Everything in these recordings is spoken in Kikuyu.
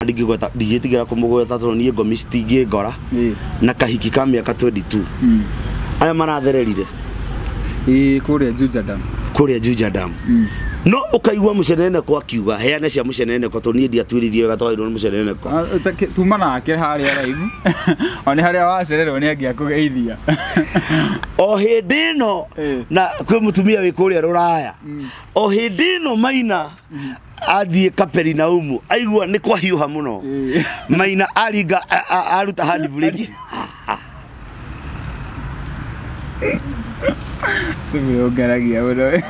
Ndingĩgweta, ndingĩtigĩra kũmũgweta tondũ niĩ ngomi citingĩngora na kahiki ka mĩaka 22. Aya marathererire Ĩĩ, kũrĩa Juja Dam. Kũrĩa Juja Dam. No ũkaigua mũceneneko akiuga heane cia mũceneneko tondũ niĩ ndiatuĩririe wega twairwo nĩ mũceneneko. Tuma nake harĩa live. O nĩ harĩa wacererwo nĩ angĩakũgeithia. O hĩndĩ ĩno na kwĩ mũtumia wĩ kũrĩa rũraya, o hĩndĩ ĩno Maina athiĩ Kaperinaumu aigua nĩ kwahiũha mũno. Maina aringa aruta hand brake. Sugu ũngaragia mũno.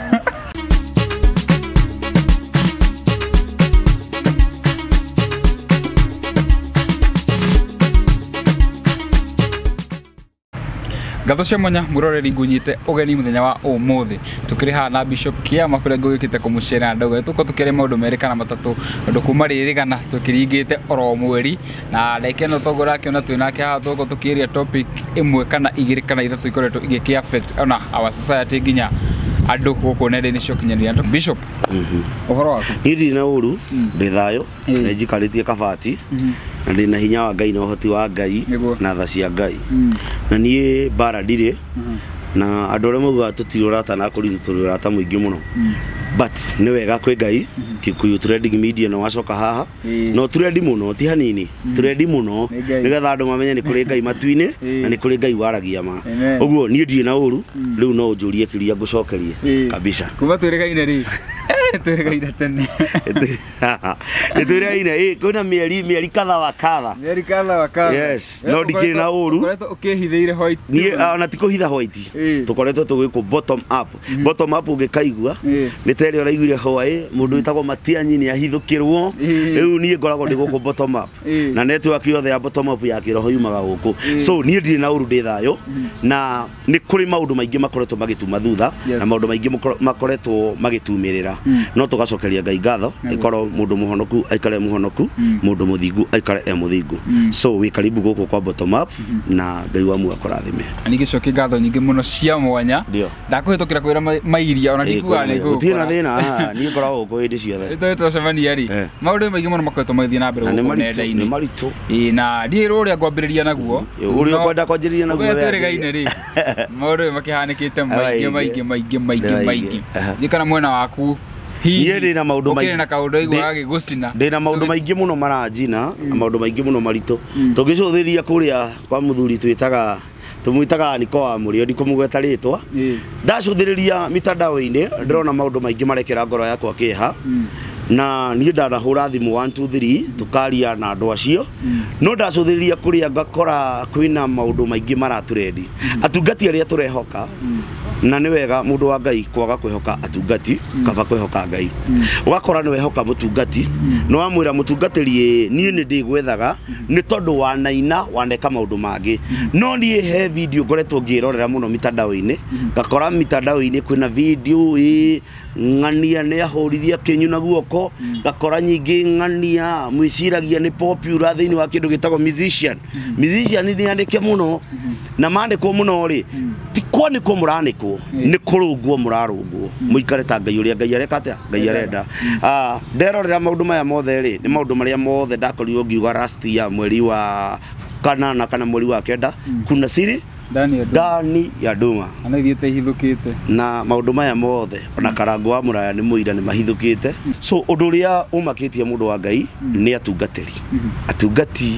Ngatho cia mwanya mwĩroreri, ngũnyite ũgeni mũthenya wa ũmũthĩ. Tũkĩrĩ haha na Bishop Kiama kũrĩa ngũgĩũkĩte kũmũcerera ndogo. Tũkorwo tũkĩaria maũndũ merĩ kana matatũ tondũ kuma rĩrĩgana tũkĩringĩte oro mweri, na ndagĩka ĩno toguo ũrakĩona twĩ nake haha, tũgũkorwo tũkĩaria topic ĩmwe kana igĩrĩ kana ithatũ ikoretwo igĩkĩ affect ona our society nginya andũ gũkũ nenda-inĩ cia ũkinyanĩria. Bishop, ũhoro waku? Niĩ ndirĩ na ũru, ndĩ thayũ, nĩ njikarĩtie kabati na ndĩ na hinya wa Ngai na ũhoti wa Ngai na tha cia Ngai. Na niĩ mbara ndirĩ, na andũ arĩa maugaga tũtirĩ ũrata na kũrinũ tũrĩ ũrata mũingĩ mũno. But nĩ wega kwĩ Ngai, Kikuyu Trending Media no wacoka haha. No trendi mũno, ti hanini, trendi mũno nĩgetha andũ mamenye nĩ kũrĩ Ngai matu-inĩ na nĩ kũrĩ Ngai waragia ma. Ũguo niĩ ndirĩ na ũru, rĩu no ũnjũrie kĩũria ngũcokerie kabisa. Kuma twĩrĩgaine rĩ? Twĩrĩgaine tene. Nĩ twĩrĩgaine, kwĩna mĩeri kadha wa kadha. Mĩeri kadha wa kadha. Yes, no ndikĩrĩ na ũru. Ũkoretwo ũkĩhithĩire white. Niĩ ona ti kũhitha white. Tũkoretwo tũgĩkwo bottom up. Bottom up ũngĩkaigua nĩ ta ĩrĩa ũraiguire hwaĩ mũndũ wĩtagwo Matiang'i nĩ ahithũkĩrwo. Rĩu niĩ ngoragwo ndĩ gũkũ bottom up. Na network yothe ya bottom up ya kĩroho yumaga gũkũ. So niĩ ndirĩ na ũru, ndĩ thayũ. Na nĩ kũrĩ maũndũ maingĩ makoretwo magĩtuma thutha na maũndũ maingĩ makoretwo magĩtumĩrĩra. No tũgacokeria Ngai ngatho, ĩkorwo mũndũ mũhonoku aikare mũhonoku, mũndũ mũthingu aikare e mũthingu. So wĩ karibu gũkũ kwa bottom up na Ngai wa muoyo akũrathime. Na ningĩ cokie ngatho nyingĩ mũno cia mwanya. Ndakũhĩtũkĩra kwĩra mairia ona ndikuga nĩ ngũgũkora. Gũtirĩ na thĩna, niĩ ngoragwo gũkũ hĩndĩ ciothe. Nĩ twacemania rĩ, maũndũ maingĩ mũno makoretwo magĩthiĩ na mbere gũkũ nenda-inĩ. Nĩ maritũ. Na ndiĩ ũrĩa ngwambĩrĩria naguo. Ũrĩa ũkwenda kwanjĩrĩria naguo. Twĩrĩgaine rĩ, maũndũ makĩhanĩkĩte maingĩ maingĩ maingĩ maingĩ maingĩ. Nĩ kana mwena waku niĩ ndĩ na maũndũ maingĩ. Na kaũndũ aigua gagĩgũcina. Ndĩ na maũndũ maingĩ mũno maranjina, na maũndũ maingĩ mũno maritũ. Tũngĩcũthĩrĩria kũrĩa kwa mũthuri twĩtaga tũmwĩtaga Niko wa Mũrĩo, ndikũmũgweta rĩtwa. Ndacũthĩrĩria mitandao-inĩ ndĩrona maũndũ maingĩ marekera ngoro yakwa kĩeha. Na niĩ ndanahũra thimũ 1 2 3 tũkaria na andũ acio. No ndacũthĩrĩria kũrĩa ngakora kwĩna maũndũ maingĩ maraturendi. Atungati arĩa tũrehoka, na nĩ wega mũndũ wa Ngai kwaga kwĩhoka atungati, kaba kwĩhoka Ngai. Ũgakora nĩ wehoka mũtungati, no wamwĩra mũtungatĩri niĩ nĩ ndĩgwethaga nĩ tondũ wanaina waneka maũndũ mangĩ. No niĩ he video ngoretwo ngĩrorera mũno mitandao-inĩ, ngakora mitandao-inĩ kwĩna video ng'ania nĩ ahũririe kĩnyu na guoko, ngakora nyingĩ ng'ania mwĩciragia nĩ popular thĩinĩ wa kĩndũ gĩtagwo musician. Musician nĩ andĩke mũno, na mandĩkwo mũno rĩ, ti kwanĩkwo mũranĩkwo, nĩ kũrũngwo mũrarũngwo, mũikare ta Ngai ũrĩa Ngai areka atĩa, Ngai arenda. Nderorera maũndũ maya mothe rĩ, nĩ maũndũ marĩa mothe ndakorirwo ngiuga last year mweri wa kanana kana mweri wa kenda, kuna siri ndani ya nduma. Ana ithiĩte ihithũkĩte. Na maũndũ maya mothe ona Karango wa Mũraya nĩ mũira nĩ mahithũkĩte. So ũndũ ũrĩa ũmakĩtie mũndũ wa Ngai nĩ atungatĩri. Atungati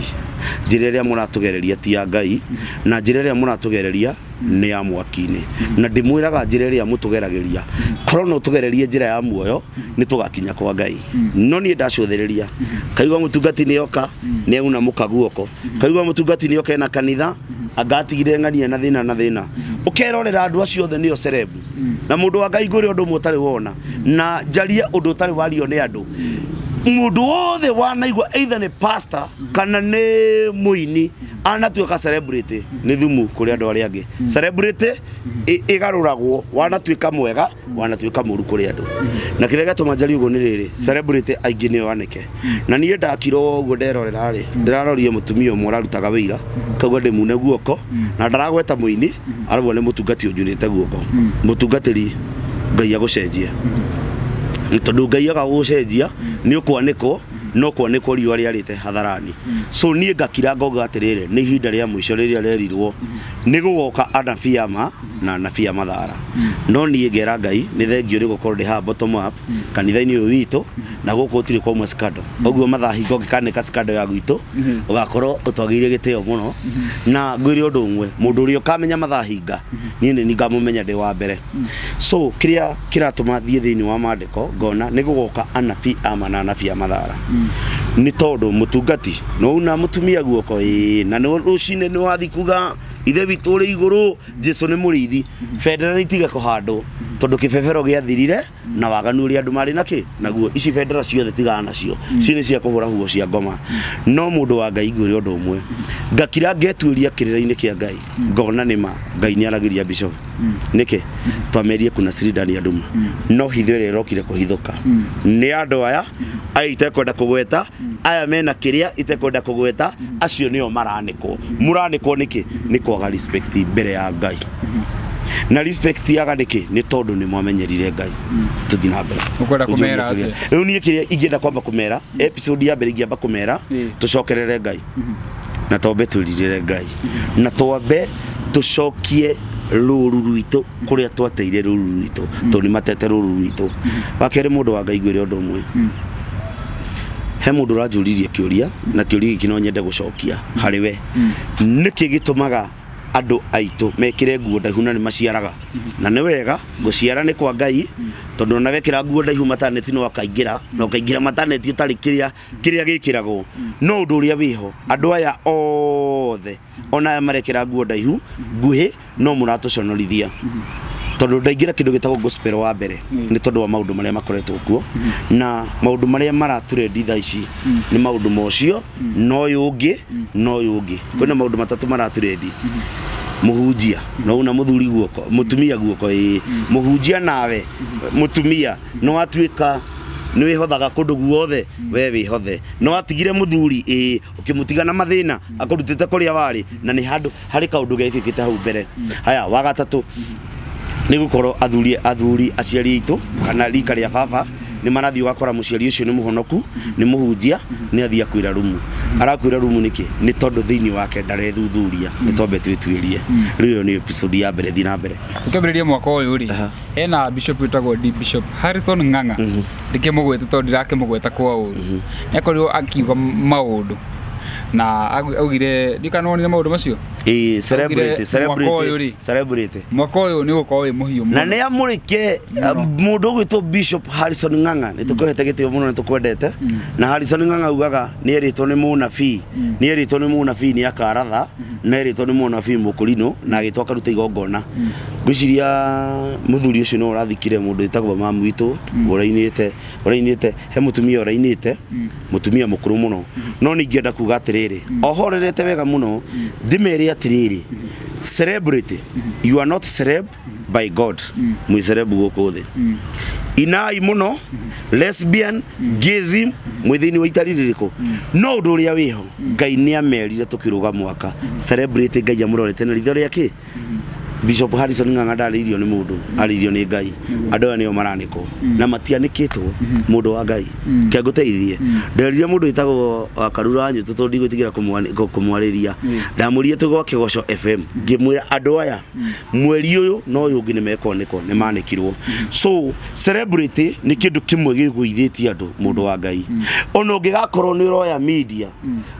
njĩra ĩrĩa mũratũgereria ti ya Ngai, na njĩra ĩrĩa mũratũgereria nĩ ya mwaki-inĩ. Na ndĩmwĩraga njĩra ĩrĩa mũtũgeragĩria, korwo no tũgererie njĩra ya muoyo nĩ tũgakinya kwa Ngai. No niĩ ndacũthĩrĩria kaigua mũtungati nĩ oka nĩ auna mũka guoko, kaigua mũtungati nĩ oka ena kanitha angatigire ng'ania na thĩna na thĩna. Ũkerorera andũ acio othe nĩo celeb. Na mũndũ wa Ngai ngũrĩ ũndũ ũmwe ũtarĩ wona, na njarie ũndũ ũtarĩ wario nĩ andũ. Mũndũ wothe wanaigua either nĩ pastor kana nĩ mũini anatuĩka celebrity nĩ thumu kũrĩ andũ arĩa angĩ. Celebrity ĩgarũragwo, wanatuĩka mwega wanatuĩka mũru kũrĩ andũ. Na kĩrĩa gĩatũma njarie ũguo nĩ rĩrĩ, celebrity aingĩ nĩo anĩke. Na niĩ ndakirwo ũguo nderorera rĩ, ndĩrarorie mũtumia ũmwe ũrarutaga wĩira, kaigua ndĩmune guoko, na ndaragweta mũini, arauga nĩ mũtungati ũnjunĩte guoko. Mũtungatĩri Ngai agũcenjie. Tondũ Ngai agagũcenjia nĩ ũkwanĩkwo, No kwanĩkwo riũa rĩarĩte hadharani. So niĩ ngakira ngauga atĩrĩrĩ, nĩ ihinda rĩa mũico rĩrĩa rĩerirwo nĩ gũgoka anabii a ma na anabii a mathara. No niĩ ngera Ngai nĩ thengio nĩ gũkorwo ndĩ haha bottom up kanitha-inĩ ũyũ witũ, na gũkũ gũtirĩ kwauma scandal. Ũguo mathaa hingo ũngĩkanĩka scandal ya gwitũ ũgakorwo ũtwagĩire gĩtĩo mũno. Na ngwĩre ũndũ ũmwe, mũndũ ũrĩa ũkamenya mathaa hinga niĩ nĩ ngamũmenya ndĩ wa mbere. So kĩrĩa kĩratũma thiĩ thĩinĩ wa maandĩko ngona nĩ gũgoka anabii a ma na anabii a mathara, nĩ tondũ mũtungati no una mũtumia guoko ĩĩ, na nĩ rũcinĩ nĩ wathi kuga ithe witũ ũrĩ igũrũ, Jesu nĩ mũrĩithi, bendera nĩ itige kũhandwo tondũ kĩbebero gĩathirire na waganu ũrĩa andũ marĩ nakĩ naguo. Ici bendera ciothe tigana nacio, ci nĩ cia kũhũra huo cia ngoma. No mũndũ wa Ngai ngwĩre ũndũ ũmwe, ngakira ngetuĩria kĩrĩra-inĩ kĩa Ngai ngona nĩ ma Ngai nĩ aragĩria bishop. Nĩkĩ twamerie kuna siri ndani ya nduma, no hitho ĩrĩa ĩrokire kũhithũka nĩ andũ aya aya itekwenda kũgweta, aya mena kĩrĩa itekwenda kũgweta, acio nĩo maranĩkwo. Mũranĩkwo nĩkĩ? Nĩ kwaga respect mbere ya Ngai. Na respect yaga nĩkĩ? Nĩ tondũ nĩ mwamenyerire Ngai. Tũthiĩ na mbere. Ũkwenda kũmera atĩa? Rĩu niĩ kĩrĩa ingĩenda kwamba kũmera, episode ya mbere ingĩamba kũmera, tũcokerere Ngai na twambe twĩrirĩre Ngai na twambe tũcokie rũru rwitũ kũrĩa twateire rũru rwitũ, tondũ nĩ matete rũru rwitũ. Wa kerĩ, mũndũ wa Ngai ngwĩre ũndũ ũmwe, he mũndũ ũranjũririe kĩũria na kĩũria gĩkĩ no nyende gũcokia harĩ we. Nĩkĩ gĩtũmaga andũ aitũ mekĩre nguo ndaihu na nĩ maciaraga? Na nĩ wega, gũciara nĩ kwa Ngai, tondũ ona wekĩra nguo ndaihu mataneti no akaingĩra, na ũkaingĩra mataneti ũtarĩ kĩrĩa kĩrĩa gĩkĩragwo. No ũndũ ũrĩa wĩho, andũ aya othe ona aya marekĩra nguo ndaihu nguhĩ no mũratũconorithia, tondũ ndaingĩra kĩndũ gĩtagwo gospel wa mbere nĩ tondũ wa maũndũ marĩa makoretwo kuo, na maũndũ marĩa maratũrendi thaa ici nĩ maũndũ mocio na ũyũ ũngĩ na ũyũ ũngĩ. Kwĩna maũndũ matatũ maratũrendi. Mũhunjia no una mũthuri guoko, mũtumia guoko ĩĩ, mũhunjia nawe mũtumia no atuĩka nĩ wĩhothaga kũndũ guothe, we wĩhothe. No atigire mũthuri ĩĩ, ũkĩmũtiga na mathĩna akũrutĩte kũrĩa warĩ, na nĩ handũ harĩ kaũndũ gekĩkĩte hau mbere. Haya, wa gatatũ nĩ gũkorwo athuri aciari aitũ kana rika rĩa baba nĩ marathiĩ ũgakora mũciari ũcio nĩ mũhonoku, nĩ mũhunjia, nĩ athiĩ akwĩra rumu. Arakwĩra rumu nĩkĩ? Nĩ tondũ thĩinĩ wake ndarethuthuria. Nĩ twambe twĩtuĩrie. Rĩu ĩyo nĩ episode ya mbere, thiĩ na mbere. Tũkĩambĩrĩria mwaka ũyũ rĩ, hena bishop wĩtagwo D Bishop Harrison Ng'ang'a, ndĩkĩmũgwete tondũ ndirakĩmũgweta kwa ũru, nĩ akorirwo akiuga maũndũ na augire, ndikanonire maũndũ macio. Ĩĩ, celebrate, celebrate, celebrate. Mwaka ũyũ nĩ ũgũkorwo wĩ mũhiũ mũno. Na nĩ amũrĩke mũndũ ũgwĩtwo Bishop Harrison Ng'ang'a, nĩ tũkũhete gĩtĩo mũno, nĩ tũkwendete. Na Harrison Ng'ang'a augaga nĩ erĩtwo nĩ mũnabii, nĩ erĩtwo nĩ mũnabii nĩ akaratha, na erĩtwo nĩ mũnabii mũkũrinũ na agĩtwo akaruta igongona. Ngwĩciria mũthuri ũcio no ũrathikire mũndũ wĩtagwo mamu witũ ũrainĩte, he mũtumia ũrainĩte, mũtumia mũkũrũ mũno. No nĩ ingĩenda kuga atĩrĩrĩ, ohorerete wega mũno, ndĩmere atĩrĩrĩ, celebrity, you are not celeb by God, mwĩ celeb gũkũ thĩ. Inai mũno, lesbian, gayism, mwĩ thĩinĩ wa itari rĩrĩkũ. No ũndũ ũrĩa wĩho, Ngai nĩ amerire tũkĩrũga mwaka, celebrity Ngai amũrorete na ritho rĩake. Bishop Harrison Ng'ang'a ndarĩirio nĩ mũndũ, arĩirio nĩ Ngai. Andũ aya nĩo maranĩkwo na matianĩkĩtwo mũndũ wa Ngai. Ke ngũteithie, nderire mũndũ wĩtagwo Karura Nyũtũ tondũ ndigwĩtigĩra kũmwarĩria. Ndamũrire twĩ gwa Kĩgoco FM, ngĩmwĩra andũ aya mweri ũyũ na ũyũ ũngĩ nĩ mekwanĩkwo, nĩ manĩkirwo. So celebrity nĩ kĩndũ kĩmwe gĩgũithĩtie andũ, mũndũ wa Ngai. Ona ũngĩgakorwo nĩ ũroya media,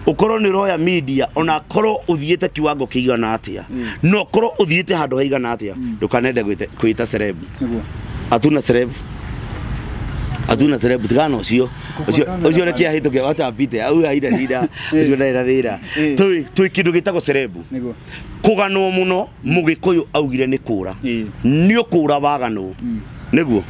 ũkorwo nĩ ũroya media, ona korwo ũthiĩte kiwango kĩigana atĩa, no korwo ũthiĩte handũ haigana atĩa, ndũkanende kwĩta celeb. Atuna celeb, atuna celeb, tigana ũcio ũcio reke ahĩtũke, wacha apite au haina shida, ũcio ndarĩ na thĩna. Twĩ kĩndũ gĩtagwo celeb. Kũganwo mũno, mũgĩkũyũ augire nĩ kũra, nĩ ũkũra waganwo nĩguo.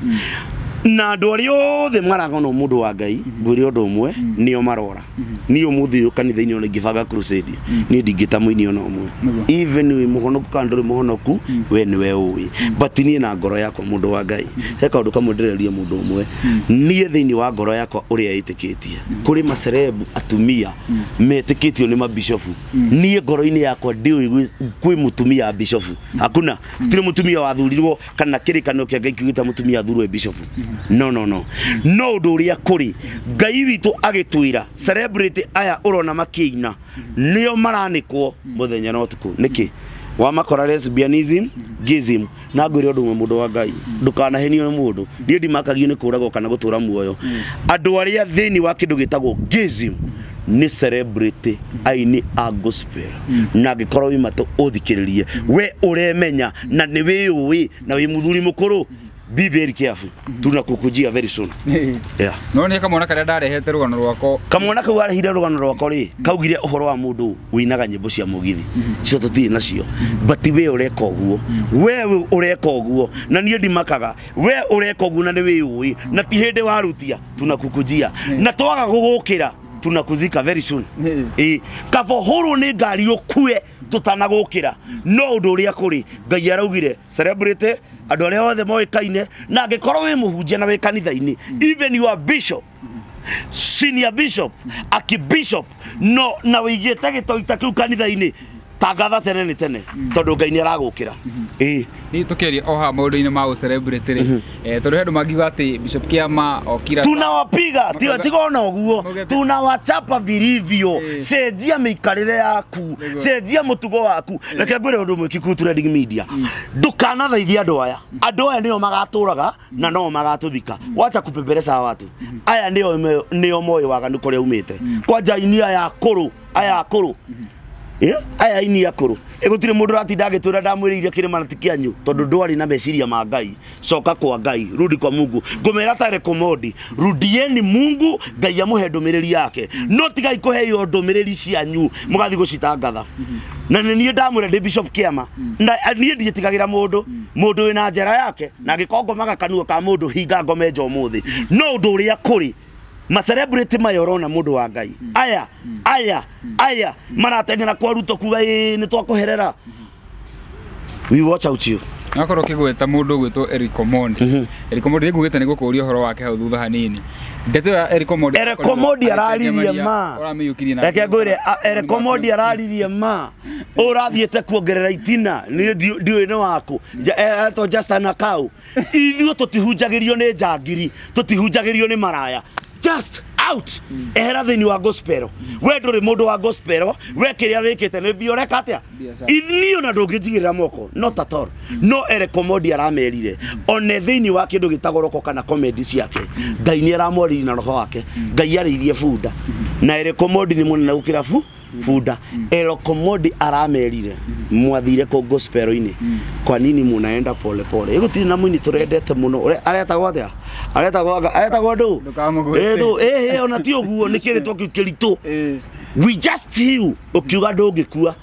Na andũ arĩa othe maraganwo mũndũ wa Ngai, ngwĩre ũndũ ũmwe, nĩo marora. Niĩ ũmũthĩ ũyũ kanitha-inĩ ona ingĩbanga crusade, niĩ ndingĩta mũini ona ũmwe. Even wĩ mũhonoku kana ndũrĩ mũhonoku, we nĩwe ũĩ. But niĩ na ngoro yakwa mũndũ wa Ngai, he kaũndũ kamwe ndĩreria mũndũ ũmwe, niĩ thĩinĩ wa ngoro yakwa ũrĩa ĩtĩkĩtie, kũrĩ macerebu atumia metĩkĩtio nĩ mabishofu. Niĩ ngoro-inĩ yakwa ndiũĩ kwĩ mũtumia bishofu. Hakuna, gũtirĩ mũtumia wathurirwo kana kĩrĩkanĩro kĩa Ngai kiugĩte mũtumia athurwo bishofu. No no no no ũndũ ũrĩa kũrĩ Ngai witũ agĩtwĩra celebrity aya ũrona makĩina nĩo maranĩkwo mũthenya na ũtukũ. Nĩkĩ wamakora lesbianism, gayism? Na ngwĩre ũndũ ũmwe, mũndũ wa Ngai, ndũkanahenio nĩ mũndũ. Niĩ ndimakagio nĩ kũragwo kana gũtũra muoyo. Andũ arĩa thĩinĩ wa kĩndũ gĩtagwo gayism nĩ celebrity aini a gospel, na angĩkorwo wĩ matũ ũthikĩrĩrie, we ũremenya na nĩ wĩyũĩ na wĩ mũthuri mũkũrũ, be very careful, tunakukujia very soon. Yeah. No nĩ kamwana karĩa ndarehete rũgano rwako. Kamwana kau arehire rũgano rwako rĩ, kaugire ũhoro wa mũndũ wĩinaga nyĩmbo cia mũgithi, icio tũtirĩ nacio, but we ũreka ũguo, we ũreka ũguo, na niĩ ndimakaga. We ũreka ũguo na nĩ wĩyũĩ na ti hĩndĩ warutia, tunakukujia, na twaga gũgũkĩra tunakuzika very soon. Ĩ kaba ũhũrwo nĩ ngari ũkue tũtanagũkĩra. No ũndũ ũrĩa kũrĩ, Ngai araugire celebrity, andũ arĩa othe moĩkaine, na angĩkorwo wĩ mũhunjia na wĩ kanitha-inĩ, even you are bishop, senior bishop, archbishop, no na wĩigĩte gĩtoi ta kĩu kanitha-inĩ, tangatha tene nĩ tene, tondũ Ngai nĩ aragũkĩra. Ĩ. Ni tukiaria o haha maũndũ-inĩ ma celebrity rĩ, tondũ he andũ mangiuga atĩ Bishop Kiama okira Tunawapiga tiga tiga ona ũguo, tunawachapa vilivyo. Cenjia mĩikarĩre yaku, cenjia mũtugo waku. Reke ngwĩre ũndũ ũmwe, Kikuyu Trending Media, ndũkanathaithie andũ aya. Andũ aya nĩo magatũraga na no magatũthika. Wacha kupeperesa watu aya, nĩo nĩo moĩ waganu kũrĩa umĩte. Kwanja aini aya akũrũ, aya akũrũ. Aya aini akũrũ, ĩgũtirĩ mũndũ ũratinda agĩtwĩra ndamwĩrĩire kĩrĩma na ti kĩanyu, tondũ ndwarĩ na meciria ma Ngai. Coka kwa Ngai, rudi kwa Mungu. Ngũmera ta rekomondi, rudieni Mungu, Ngai amũhe ndũmĩrĩri yake. No tigai kũheo ndũmĩrĩri cianyu mũgathiĩ gũcitangatha. Na nĩ niĩ ndamwĩra ndĩ Bishop Kĩama, na niĩ ndiĩtigagĩra mũndũ. Mũndũ wĩna njera yake, na angĩkorwo ngomaga kanua ka mũndũ hinga ngome nja ũmũthĩ. No ũndũ ũrĩa kũrĩ, macelebrity maya ũrona, mũndũ wa Ngai, aya aya aya marateng'era kwa Ruto kuga ĩ nĩ twakũherera, we watch out you. Nakorwo ũkĩgweta mũndũ ũgwĩtwo Eric Omondi. Eric Omondi nĩngugĩte nĩ gũkũria ũhoro wake hau thutha hanini. Ndeto ya Eric Omondi. Eric Omondi araririe ma. Ũramĩiyũkirie na Reke ngwĩre, Eric Omondi araririe ma ũrathiĩte kuongerera itina. Niĩ ndiũĩ nĩ waku. Etwo Justin Akau. Ithuĩ tũtihunjagĩrio nĩ njangiri, tũtihunjagĩrio nĩ maraya. Just out, ehera thĩinĩ wa gospel. We ndũrĩ mũndũ wa gospel. We kĩrĩa wĩkĩte nĩ mbia ũreka atĩa? Biacara. Niĩ ona ndũngĩnjigĩrĩra moko, not at all. No Eric Omondi aramerire one thĩinĩ wa kĩndũ gĩtagwo roko kana comedy ciake, Ngai nĩ aramwaririe na roho wake. Ngai arĩirie bunda, na Eric Omondi nĩ mũnene gũkĩra bunda. Eric Omondi aramerire, mwathire kũ gospel-inĩ, kwa nini munaenda pole pole? Ĩgũtirĩ na mũini tũrendete mũno. Aretagwo atĩa? Aretagwo ndũ? Ndũkamũgwete. Ĩ, ndũ ĩ ona ti ũguo, nĩ kĩrĩtwa kĩu kĩritũ. We just you ũkiuga ndũngĩkua,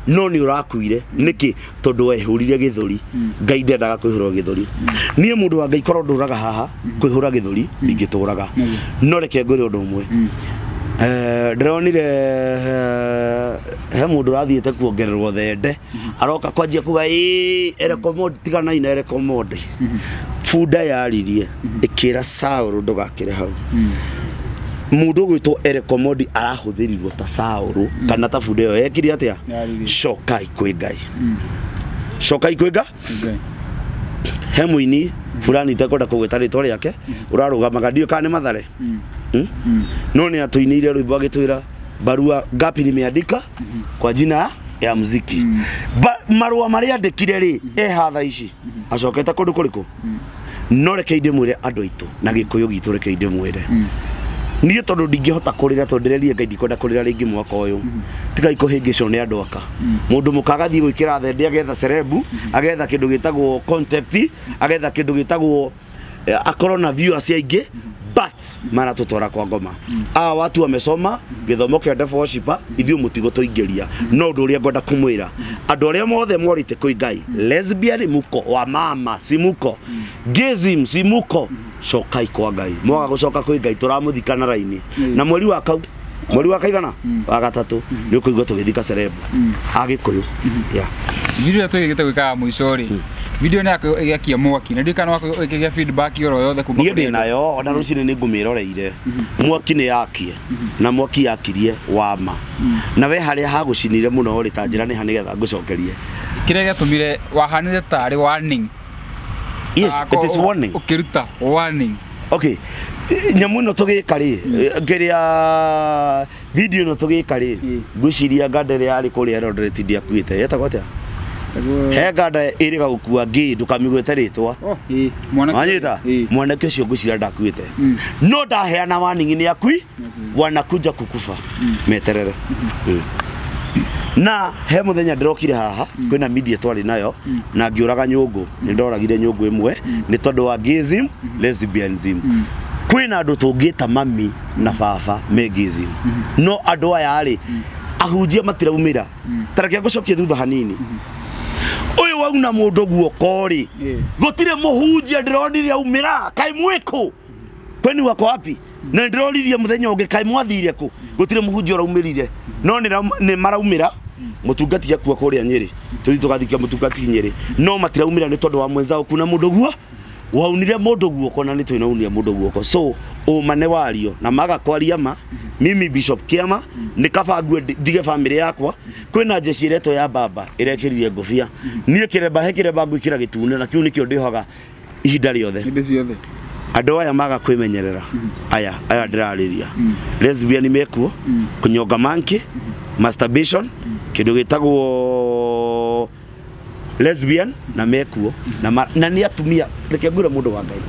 no nĩ ũrakuire. Nĩkĩ? Tondũ wehũrire gĩthũri. Ngai ndendaga kwĩhũrwo gĩthũri. Niĩ mũndũ wa Ngai, korwo ndũraga haha kwĩhũra gĩthũri, ndingĩtũraga. No reke ngwĩre ũndũ ũmwe. Ndĩronire he mũndũ ũrathiĩte kuongererwo thende, aroka kwanjia kuga ĩ Eric Omondi. Tiganai na Eric Omondi. Bunda yaririe ĩkĩra Saũlũ ndũgakĩre hau. Mũndũ ũgwĩtwo Eric Omondi arahũthĩrirwo ta Saũlũ kana ta bunda ĩyo yekire atĩa? Yaririe. Cokai kwĩ Ngai, cokai kwĩ Ngai. Ngai. He mũini fulani itekwenda kũgweta rĩtwa rĩake, ũrarũgamaga, ndiũĩ kana nĩ Mathare. No nĩ atũinĩire rwĩmbo agĩtwĩra barua ngapi nimeandika kwa jina ya muziki. Marũa marĩa andĩkire rĩ, e hatha ici acokete kũndũ kũrĩkũ? No reke ndĩmwĩre andũ aitũ na gĩkũyũ gitũ, reke ndĩmwĩre niĩ, tondũ ndingĩhota kũrĩra, tondũ ndĩrerie Ngai ndikwenda kũrĩra rĩngĩ mwaka ũyũ. Tigai kũhĩngĩcwo nĩ andũ aka. Mũndũ mũka agathiĩ gwĩkĩra thende, agetha cerebu, agetha kĩndũ gĩtagwo contact, agetha kĩndũ gĩtagwo akorwo na viewers aingĩ, but maratũtwara kwa ngoma. Aa watu wamesoma gĩthomo kĩa devil worshiper, ithuĩ mũtigũtũingĩria. No ũndũ ũrĩa ngwenda kũmwĩra, andũ arĩa mothe morĩte kwĩ Ngai, lesbian muko, wa mama si muko, gayism si muko, cokai kwa Ngai. Mwaga gũcoka kwĩ Ngai, tũramũthika na raini. Na mweri wa kau, mweri wa kaigana wa gatatũ, nĩ ũkũigua tũgĩthika cerebu agĩkũyũ, yeah. Video ĩrĩa twĩgĩte gwĩkaga mũico rĩ, video nĩ yako ĩgĩakia mwaki, na ndiũĩ kana wako ĩkĩgĩa feedback oro yothe kuma Niĩ kũrĩ ndĩ andũ. Nayo ona rũcinĩ nĩ ngũmĩroreire. Mwaki nĩ yakie, na mwaki yakirie wama na we harĩa hagũcinire mũno rĩ, ta njĩra nĩ ha nĩgetha ngũcokerie. Kĩrĩa gĩatũmire wahanire tarĩ warning Yes, it is warning. Ũkĩruta warning. Okay, nyamũ ĩno tũgĩka rĩ, kĩrĩa video ĩno tũgĩka rĩ, ngwĩciria nganda ĩrĩa yarĩ kũrĩa Eldoret ndiakuĩte, yetagwo atĩa? He nganda ĩrĩga gũkua ngĩ, ndũkamĩgwete rĩtwa. Wanyita? Mwanake ũcio ngwĩciria ndakuĩte. No ndaheana warning nĩ akui, wanakuja kukufa. Meterere. Na he muthenya ndĩrokire haha kwĩna media twarĩ nayo na ngĩũraga nyũngũ, nĩ ndoragire nyũngũ ĩmwe nĩ tondũ wa gayism, lesbianism. Kwĩna andũ tũngĩta mami na baba me gayism, no andũ aya rĩ ahunjia matiraumĩra. Ta reke ngũcokie thutha hanini. Ũyũ wauna mũndũ guoko rĩ, gũtirĩ mũhunjia ndĩronire aumĩra, kaĩ mwĩkũ? Kwani wako wapi? Na ndĩroririe mũthenya ũngĩ kaĩ mwathire kũ? Gũtirĩ mũhunjia ũraumĩrire, no nĩ maraumĩra. Mũtungati akua kũrĩa Nyĩrĩ, tũthiĩ tũgathikia mũtungati Nyĩrĩ, no matiraumĩra nĩ tondũ wa mwenzao kuna mũndũ guo waunire mũndũ guoko, na nĩ twĩnaunire mũndũ guoko. So ũma nĩ wario na maga kwaria ma. Mimi Bishop Kiama nĩ kaba ngue ndige family yakwa. Kwĩna jeshi ĩretwo ya baba ĩrekĩrire ngũbia, niĩ kĩremba he kĩremba ngwĩkĩra gĩtune, na kĩu nĩkĩo ndĩhoga ihinda rĩothe. Hĩndĩ ciothe. Andũ aya maga kwĩmenyerera, aya ndĩrarĩria lesbian mekuo, kũnyonga monkey, masturbation, kĩndũ gĩtagwo lesbian na mekuo, na nĩ atumia. Reke ngwĩre mũndũ wa Ngai,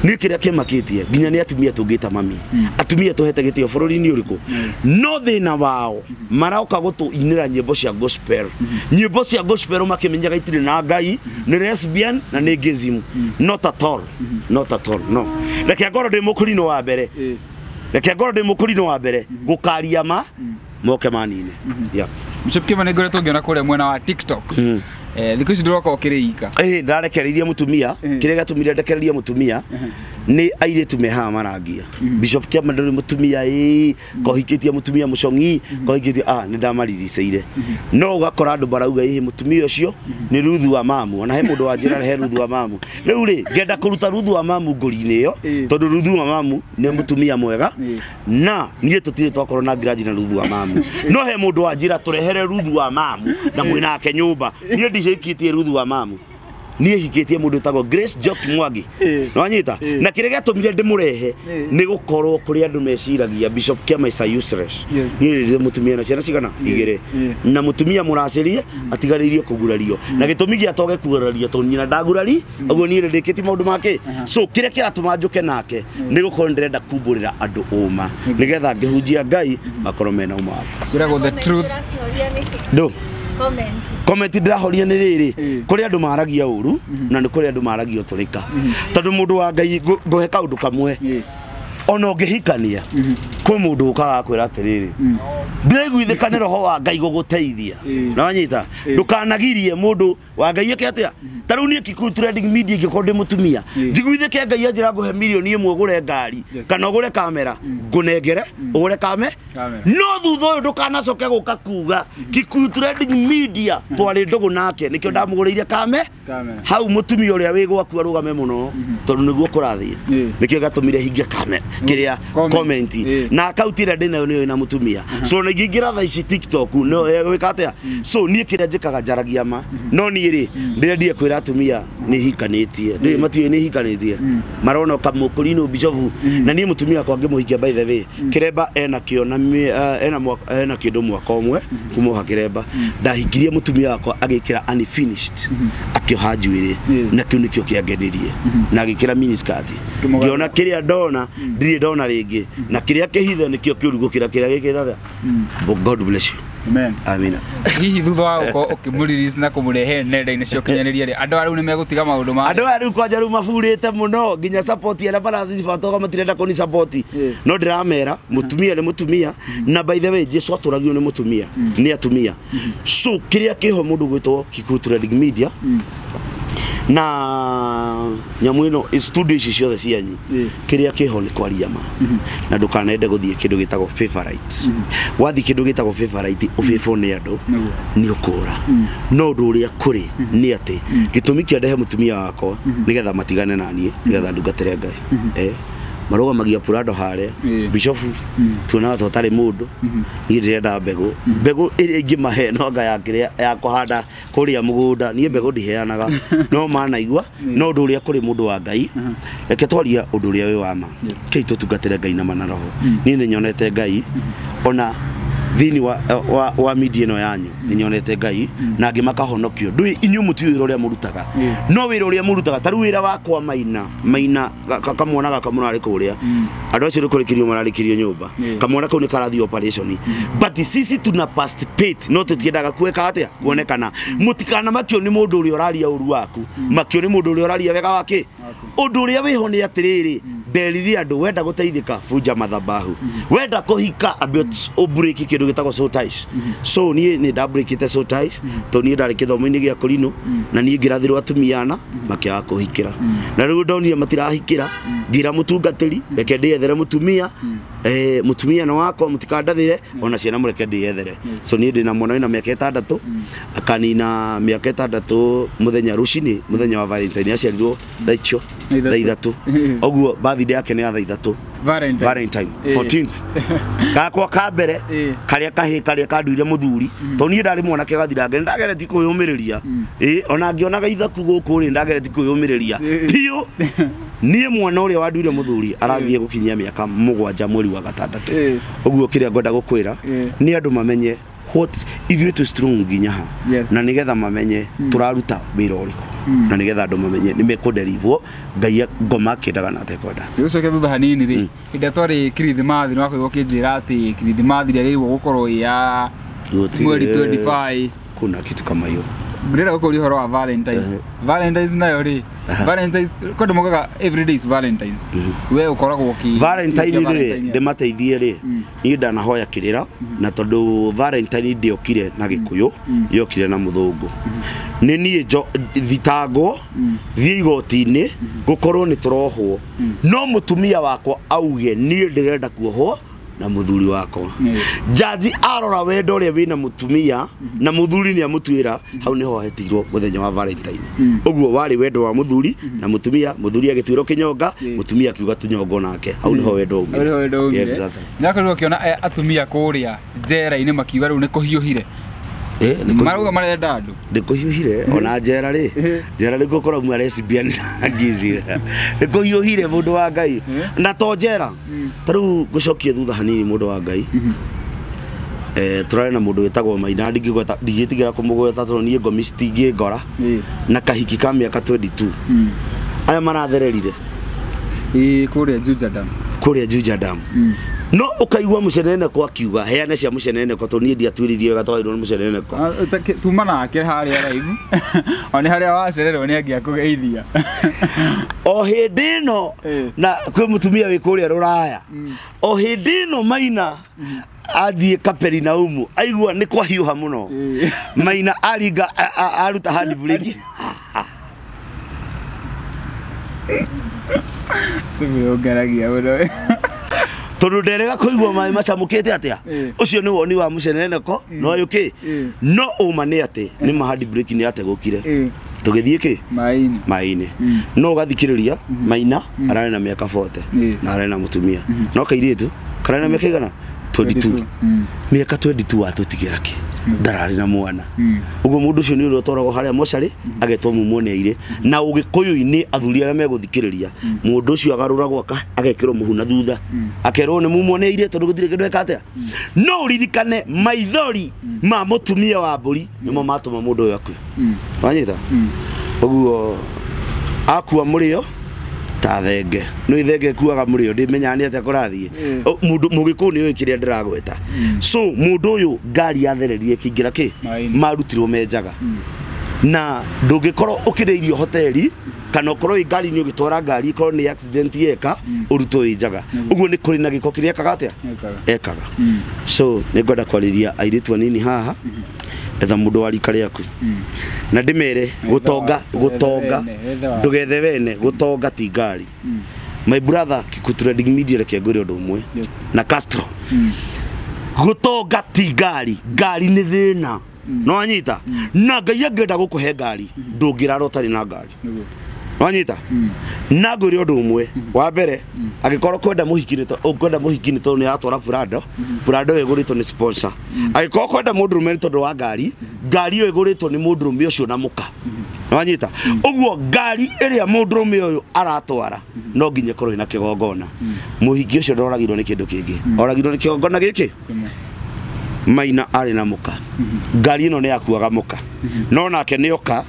niĩ kĩrĩa kĩmakĩtie nginya nĩ atumia tũngĩta mami, atumia tũhete gĩtĩo bũrũri-inĩ ũrĩkũ, no thĩna wao maroka gũtũinĩra nyĩmbo cia gospel, nyĩmbo cia gospel makĩmenyaga itirĩ na Ngai, nĩ lesbian na nĩ gayism. Not at all, not at all, no. Reke ngorwo ndĩ mũkũrinũ wa mbere, reke ngorwo ndĩ mũkũrinũ wa mbere gũkaria ma moke manine. Yeah. Bishop Kiama nĩ ngoretwo ngĩona kũrĩa mwena wa TikTok. Thikũ ici ndũroka ũkĩrĩ ika. Ndarekereirie mũtumia, kĩrĩa gĩatũmire ndekererie mũtumia nĩ airĩtu me haha marangia. Bishop Kiama ndũrĩ mũtumia ĩ, kohikĩtie mũtumia mũcong'i, kohikĩtie nĩ ndamariricĩire. No ũgakora andũ marauga ĩ mũtumia ũcio nĩ Ruthu wa mamu, ona he mũndũ wa njĩra he Ruthu wa mamu. Rĩu rĩ ngenda kũruta Ruthu wa mamu ngũri-inĩ ĩyo, tondũ Ruthu wa mamu nĩ mũtumia mwega, na niĩ tũtirĩ twakorwo na grudge na Ruthu wa mamu. No he mũndũ wa njĩra tũrehere Ruthu wa mamu na mwĩnake nyũmba. Niĩ ndihikĩtie Ruthu wa mamu, niĩ hikĩtie mũndũ wĩtagwo Grace Njoki Mwangi. Nĩwanyita? Na kĩrĩa gĩatũmire ndĩmũrehe nĩ gũkorwo kũrĩ andũ meciragia Bishop Kiama is a useless. Niĩ ndĩ mũtumia na ciana cigana? Igĩrĩ. Na mũtumia mũracĩrie atigarĩirie kũgurario, na gĩtũmi gĩa toge kugurario tondũ nyina ndagurari, ũguo niĩ ndĩkĩtie maũndũ make. So kĩrĩa kĩratũma njũke nake nĩ gũkorwo ndĩrenda kumbũrĩra andũ ũma, nĩgetha ngĩhunjia Ngai makorwo mena ũma wakwa. Kwĩragwo the truth. Ndũ comment ndĩrahoria nĩ rĩrĩ, kũrĩ andũ maragia ũru na nĩ kũrĩ andũ maragia ũtũrĩka, tondũ mũndũ wa Ngai ngũhe kaũndũ kamwe, ona ũngĩhikania kwĩ mũndũ ũkaga kwĩra atĩrĩrĩ, ndĩraiguithĩka nĩ roho wa Ngai gũgũteithia. Nĩwanyita? Ndũkanagirie mũndũ wa Ngai eke atĩa. Ta rĩu niĩ Kikuyu Trending Media ingĩkorwo ndĩ mũtumia, njiguithĩke Ngai anjĩra ngũhe mirioni ĩmwe ũgũre ngari kana ũgũre kamera, ngũnengere ũgũre kamera, no thutha ũyũ ndũkanacoke gũka kuga Kikuyu Trending Media twarĩ ndũgũ nake nĩkĩo ndamũgũrĩire kamera. Hau mũtumia ũrĩa wĩ gwaku arũgame mũno, tondũ nĩguo kũrathiĩ. Nĩkĩo gatũmire hinge kamera kĩrĩa comment na account ĩrĩa ndĩnayo nĩyo ĩna mũtumia. So na ingĩingĩra thaa ici TikTok no ĩgwĩka atĩa? So niĩ kĩrĩa njĩkaga njaragia ma, no niĩ rĩ ndĩrendire kwĩra atumia nĩ hikanĩtie, ndĩ matiũĩ nĩ hikanĩtie, marona kamũkũrinũ Bishop, na niĩ mũtumia wakwa ngĩmũhikia, by the way, kĩremba ena kĩo na ena kĩndũ mwaka ũmwe kũmoha kĩremba. Ndahikirie mũtumia wakwa agĩkĩra unfinished, akĩoha njuĩrĩ, na kĩu nĩkĩo kĩangenirie, na agĩkĩra miniskirt, ngĩona kĩrĩa ndona ndirĩ ndona rĩngĩ, na kĩrĩa kĩhithe nĩkĩo kĩũru gũkĩra kĩrĩa gĩkĩte atĩa. God bless you. Amen. Amina. Hihi thutha wa gũkorwo ũkĩmũrelease na kũmũrehe nenda-inĩ cia ũkinyanĩria rĩ, andũ aya rĩu nĩ megũtiga maũndũ ma andũ aya rĩu kwanja rĩu maburĩte mũno, nginya support ĩrĩa baracibatoga matirenda kũni support, no ndĩramera mũtumia nĩ mũtumia, na by the way Jesu atũragio nĩ mũtumia, nĩ atumia. So kĩrĩa kĩho mũndũ gwĩtwo Kikuyu Trending Media na nyamũ ĩno studio ici ciothe cianyu, kĩrĩa kĩho nĩ kwaria ma, na ndũkanende gũthiĩ kĩndũ gĩtagwo favorite. Wathiĩ kĩndũ gĩtagwo favorite ũbĩbwo nĩ andũ nĩ ũkũra. No ũndũ ũrĩa kũrĩ nĩ atĩ gĩtũmi kĩa ndehe mũtumia wakwa nĩgetha matigane na niĩ, nĩgetha ndungatĩre Ngai. Marũgamagia Prado harĩa. Bishop tuonaga ta ũtarĩ mũndũ. Niĩ ndĩrenda mbegũ. Mbegũ ĩrĩa ingĩmahe no anga ya kĩrĩa ya kũhanda kũrĩa mũgũnda. Niĩ mbegũ ndiheanaga. No manaigua no ũndũ ũrĩa kũrĩ mũndũ wa Ngai. Reke twarie ũndũ ũrĩa wĩ wa ma. Kei tũtungatĩre Ngai na ma na roho. Niĩ nĩ nyonete Ngai ona thini wa media ĩno yanyu nĩ nyonete Ngai na angĩ makahonokio. Ndũĩ inyuĩ mũtiũĩ wĩra ũrĩa mũrutaga. No wĩra ũrĩa mũrutaga ta rĩu wĩra wakwa maina kamwana gaka mũrarĩ kũrĩa andũ acio nĩ kũrĩkĩrio mararĩkĩrio nyũmba kamwana kau nĩ karathiĩ operation but sisi tuna participate no tũtiendaga kueka atĩa kuonekana. Mũtikanamakio nĩ mũndũ ũrĩa ũraria ũru waku, makio nĩ mũndũ ũrĩa ũraria wega wake. Ũndũ ũrĩa wĩho nĩ atĩrĩrĩ, nderire andũ wenda gũteithĩka bunja mathabahu, wenda kũhika ambe ũbreki kĩndũ gĩtagwo soul ties. So niĩ nĩ ndabrekĩte soul ties tondũ niĩ ndarĩ gĩthomo-inĩ gĩa kũrinũ na niĩ ngĩrathĩrwo atumia ana makĩaga kũhikĩra na rĩu ndonire matirahikĩra ngĩra mũtungatĩri reke ndĩethere mũtumia mũtumia nĩ wakwa mũtikandathĩre ona ciana mũreke ndĩethere. So niĩ ndĩna mwana wĩna mĩaka 6 akanina mĩaka 6 mũthenya rũcinĩ mũthenya wa Valentine aciarirwo thaa icio thaa 3 ũguo birthday yake nĩ ya thaa 3 Valentine 14th gakwa ka mbere karia kahĩ karia kanduire mũthuri tondũ niĩ ndarĩ mwanake gathirange ndageretie kwĩyũmĩrĩria ona ngĩonaga ithaku gũkũ rĩ ndageretie kwĩyũmĩrĩria biũ. Niĩ mwana ũrĩa wanduire mũthuri arathiĩ gũkinyia mĩaka 7 mweri wa 6 ũguo kĩrĩa ngwenda gũkwĩra nĩ andũ mamenye what ithuĩ twĩ strong nginya ha na nĩgetha mamenye tũraruta wĩra ũrĩkũ na nĩgetha andũ mamenye nĩ mekũnderivwo Ngai ngoma akĩendaga na atekwenda. Gũcoke thutha hanini rĩ hĩndĩ ĩrĩa twarĩ Kirithimathi nĩ wakorirwo ũkĩnjĩra atĩ Kirithimathi rĩagĩrĩirwo gũkorwo ĩ ya mweri 25. Kuna kitu kama hiyo. Ndĩrenda gũkũria ũhoro wa Valentines. Valentines nayo rĩ Valentines kwendũ mokaga every day is Valentines. We ũkoragwo ũkĩ Valentine rĩ ndĩmateithie rĩ niĩ ndanahoya kĩrĩra na tondũ Valentine ndĩokire na Gĩkũyũ yokire na mũthũngũ. Nĩ niĩ thitangwo thiĩ igoti-inĩ gũkorwo nĩ tũrohwo no mũtumia wakwa auge niĩ ndĩrenda kuohwo na muthuri wakwa. Jaji arora wendo ũrĩa wĩna mũtumia na muthuri nĩ amũtuĩra hau nĩho hetirwo mũthenya wa Valentine. Ũguo warĩ wendo wa muthuri na mũtumia, muthuri agĩtuĩrwo kĩnyonga, mũtumia akiuga tũnyongo nake, hau nĩho wendo umire. Exactly. Nĩakorirwo ũkĩona atumia kũrĩa njera-inĩ makiuga rĩu nĩ kũhiũhire. Marauga marenda andũ. Nĩ kũhiũhire ona njera rĩ, njera nĩkuo kũrauma lesbian na ngizi. Nĩ kũhiũhire mũndũ wa Ngai na to njera. Ta rĩu ngũcokie thutha hanini mũndũ wa Ngai. Tũrarĩ na mũndũ wĩtagwo Maina, ndingĩgweta ndingĩtigĩra kũmũgweta tondũ niĩ ngomi citingĩngora na kahiki ka mĩaka 22. Aya marathererire kũrĩa Juja Dam. Kũrĩa Juja Dam. No ukaigua mũcenene kwa akiuga heane cia mũcenene kwa tondũ niĩ ndiatuĩrithio wega twairwo nĩ mũcenene kwa. Tuma nake harĩa live. O nĩ harĩa wacererwo nĩ angĩakũgeithia. O hĩndĩ ĩno na kwĩ mũtumia wĩ kũrĩa Rũraya. O hĩndĩ ĩno Maina athiĩ Kaperinaumu aigua nĩ kwahiũha mũno. Maina aringa aruta handbrake. Sio ngaragia mũno. Tondũ nderega kũigua maĩ macamũkĩte atĩa ũcio nĩ woni wa mũceneneko no yũkĩ no ũma nĩ atĩ nĩ ma handbrake nĩ ategũkire tũgĩthiĩ kĩ maĩ-inĩ no ũgathikĩrĩria Maina ararĩ na mĩaka 40 na ararĩ na mũtumia no kairĩtu kararĩ na mĩaka igana 22 mĩaka 22 watũtigĩra kĩ ndararĩ na mwana ũguo mũndũ ũcio nĩ ũrĩa ũtwaragwo harĩa mocarĩ agetwo mumwo nĩ airĩ na ũgĩkũyũ-inĩ athuri arĩa megũthikĩrĩria mũndũ ũcio agarũragwo agekĩrwo mũhu na thutha akerwo nĩ mumwo nĩ airĩ tondũ gũtirĩ kĩndũ eka atĩa no ũririkane maithori ma mũtumia wa mbũri nĩmo matũma mũndũ ũyũ akue wanyita ũguo akua mũrĩo ta thenge no ithenge kuaga mũrĩo ndimenyaga nĩ atĩa kũrathiĩ mũndũ mũgĩkũyũ nĩ ũĩ kĩrĩa ndĩragweta so mũndũ ũyũ ngari yathererie ĩkĩingĩra kĩ marutirwo menjaga na ndũngĩkorwo ũkĩrĩa irio hoteli kana ũkorwo wĩ ngari-inĩ ũgĩtwara ngari ĩkorwo nĩ accident yeka ũrutwo wĩ njaga ũguo nĩ kũrĩ na gĩko kĩrĩa ekaga atĩa ekaga so nĩ ngwenda kwarĩria airĩtu anini haha etha mũndũ wa rika rĩaku na ndĩmere gũtonga gũtonga ndũgethe wene gũtonga ti ngari my brother Kiku Trending Media reke ngwĩre ũndũ ũmwe na Castro gũtonga ti ngari ngari nĩ thĩna no anyita na Ngai angĩenda gũkũhe ngari ndũngĩrara ũtarĩ na ngari Wanyita na ngwĩre ũndũ ũmwe wa mbere angĩkorwo kwenda mũhiki nĩ ũkwenda mũhiki nĩ tondũ nĩ aratwara Prado Prado ĩgũrĩtwo nĩ sponsor angĩkorwo kwenda mũndũrũme nĩ tondũ wa ngari ngari ĩyo ĩgũrĩtwo nĩ mũndũrũme ũcio na mũka wanyita ũguo ngari ĩrĩa mũndũrũme ũyũ aratwara no nginya ĩkorwo ĩna kĩgongona mũhiki ũcio ndoragirwo nĩ kĩndũ kĩngĩ oragirwo nĩ kĩgongona gĩkĩ Maina arĩ na mũka ngari ĩno nĩ yakuaga mũka no nake nĩ oka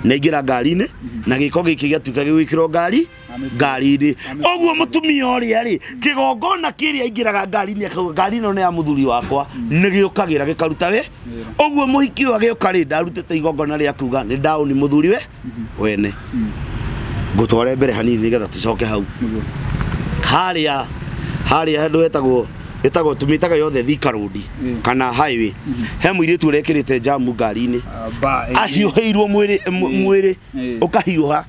na ingĩra ngari-inĩ na gĩko gĩkĩ gĩatuĩka gĩgwĩkĩrwo ngari ngari-inĩ ũguo mũtumia ũrĩa rĩ kĩgongona kĩrĩa aingĩraga ngari-inĩ akauga ngari ĩno nĩ ya mũthuri wakwa nĩ gĩũkagĩra gĩkaruta we ũguo mũhiki ũyũ agĩũka rĩ ndarutĩte igongona rĩa kuga nĩ ndaũni mũthuri we wene ngũtware mbere hanini nĩgetha tũcoke hau harĩa harĩa handũ hetagwo ĩtagwo tumĩtaga yothe Thika Road kana highway he mũirĩtu ũrekĩrĩte jamu ngari-inĩ ahiũhĩirwo mwĩrĩ mwĩrĩ ũkahiũha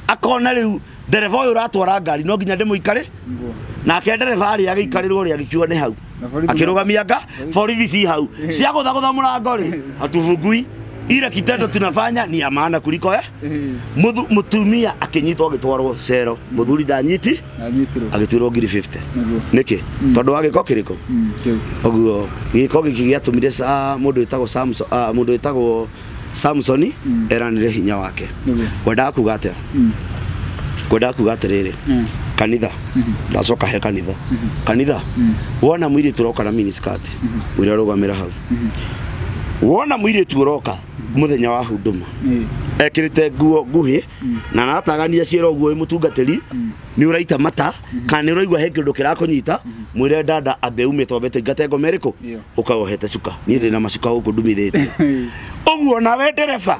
akona rĩu ndereba ũyũ ũratwara ngari no nginya ndĩmũikare nake ndereba arĩa agĩikarĩrwo rĩ agĩkiuga nĩ hau akĩrũgamia nga borithi ci hau ciagũthagũtha mũrango rĩ hatuvungui ile kitendo tunafanya ni ya maana kuliko mutumia akinyitwo agitwarwo cero muthuri ndanyiti agituirwo ngiri 50 niki tondu wa giko kiriko uguo giko giki giatumire mundu witagwo Samson mundu witagwo Samsoni eranire hinya wake kwendaga kuga atia kwendaga kuga atiriri kanitha ndacoka he kanitha kanitha wona mwiritu uroka na miniskirt mwira rugamira hau wona mwiritu uroka muthenya wa huduma ekirite nguo nguhi na natagania ciero nguo mutungatiri ni uraita mata kana ni uraigua he kindu kirakunyita mwire dada ambe ume twambe tuingate ngoma iriku ukawohete cuka nie ndina macuka guku ndumithite uguo nawe ndereba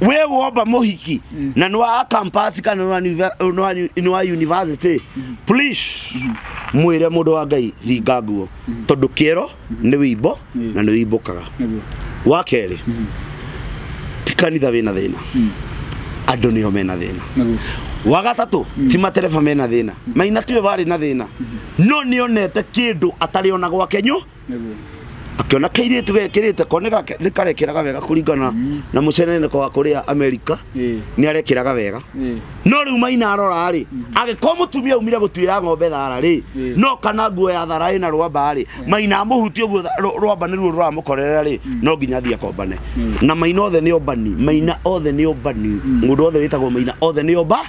we womba muhiki na ni wa campus kana ni wa university please mwire mundu wa Ngai ringa nguo tondu kiero ni wimbo na ni wimbukaga wa keri ti kanitha wina thina andu nio mena thina wa gatatu ti matereba mena thina Maina tiwe wari na thina no nionete kindu atari ona gwake nyu akiona kairitu gekirite ko ni karekiraga wega kuringana na muceneneko wa kuria America ni arekiraga wega no riu Maina arora ri agiko mutumia umire gutuira ng'ombe thara ri no kana nguo ya thara ina rwamba ri Maina amuhutie uguo rwamba niruo ruramukorerera ri no nginya athie akombane na Maina othe ni ombani Maina othe ni ombani mundu othe witagwo Maina othe ni omba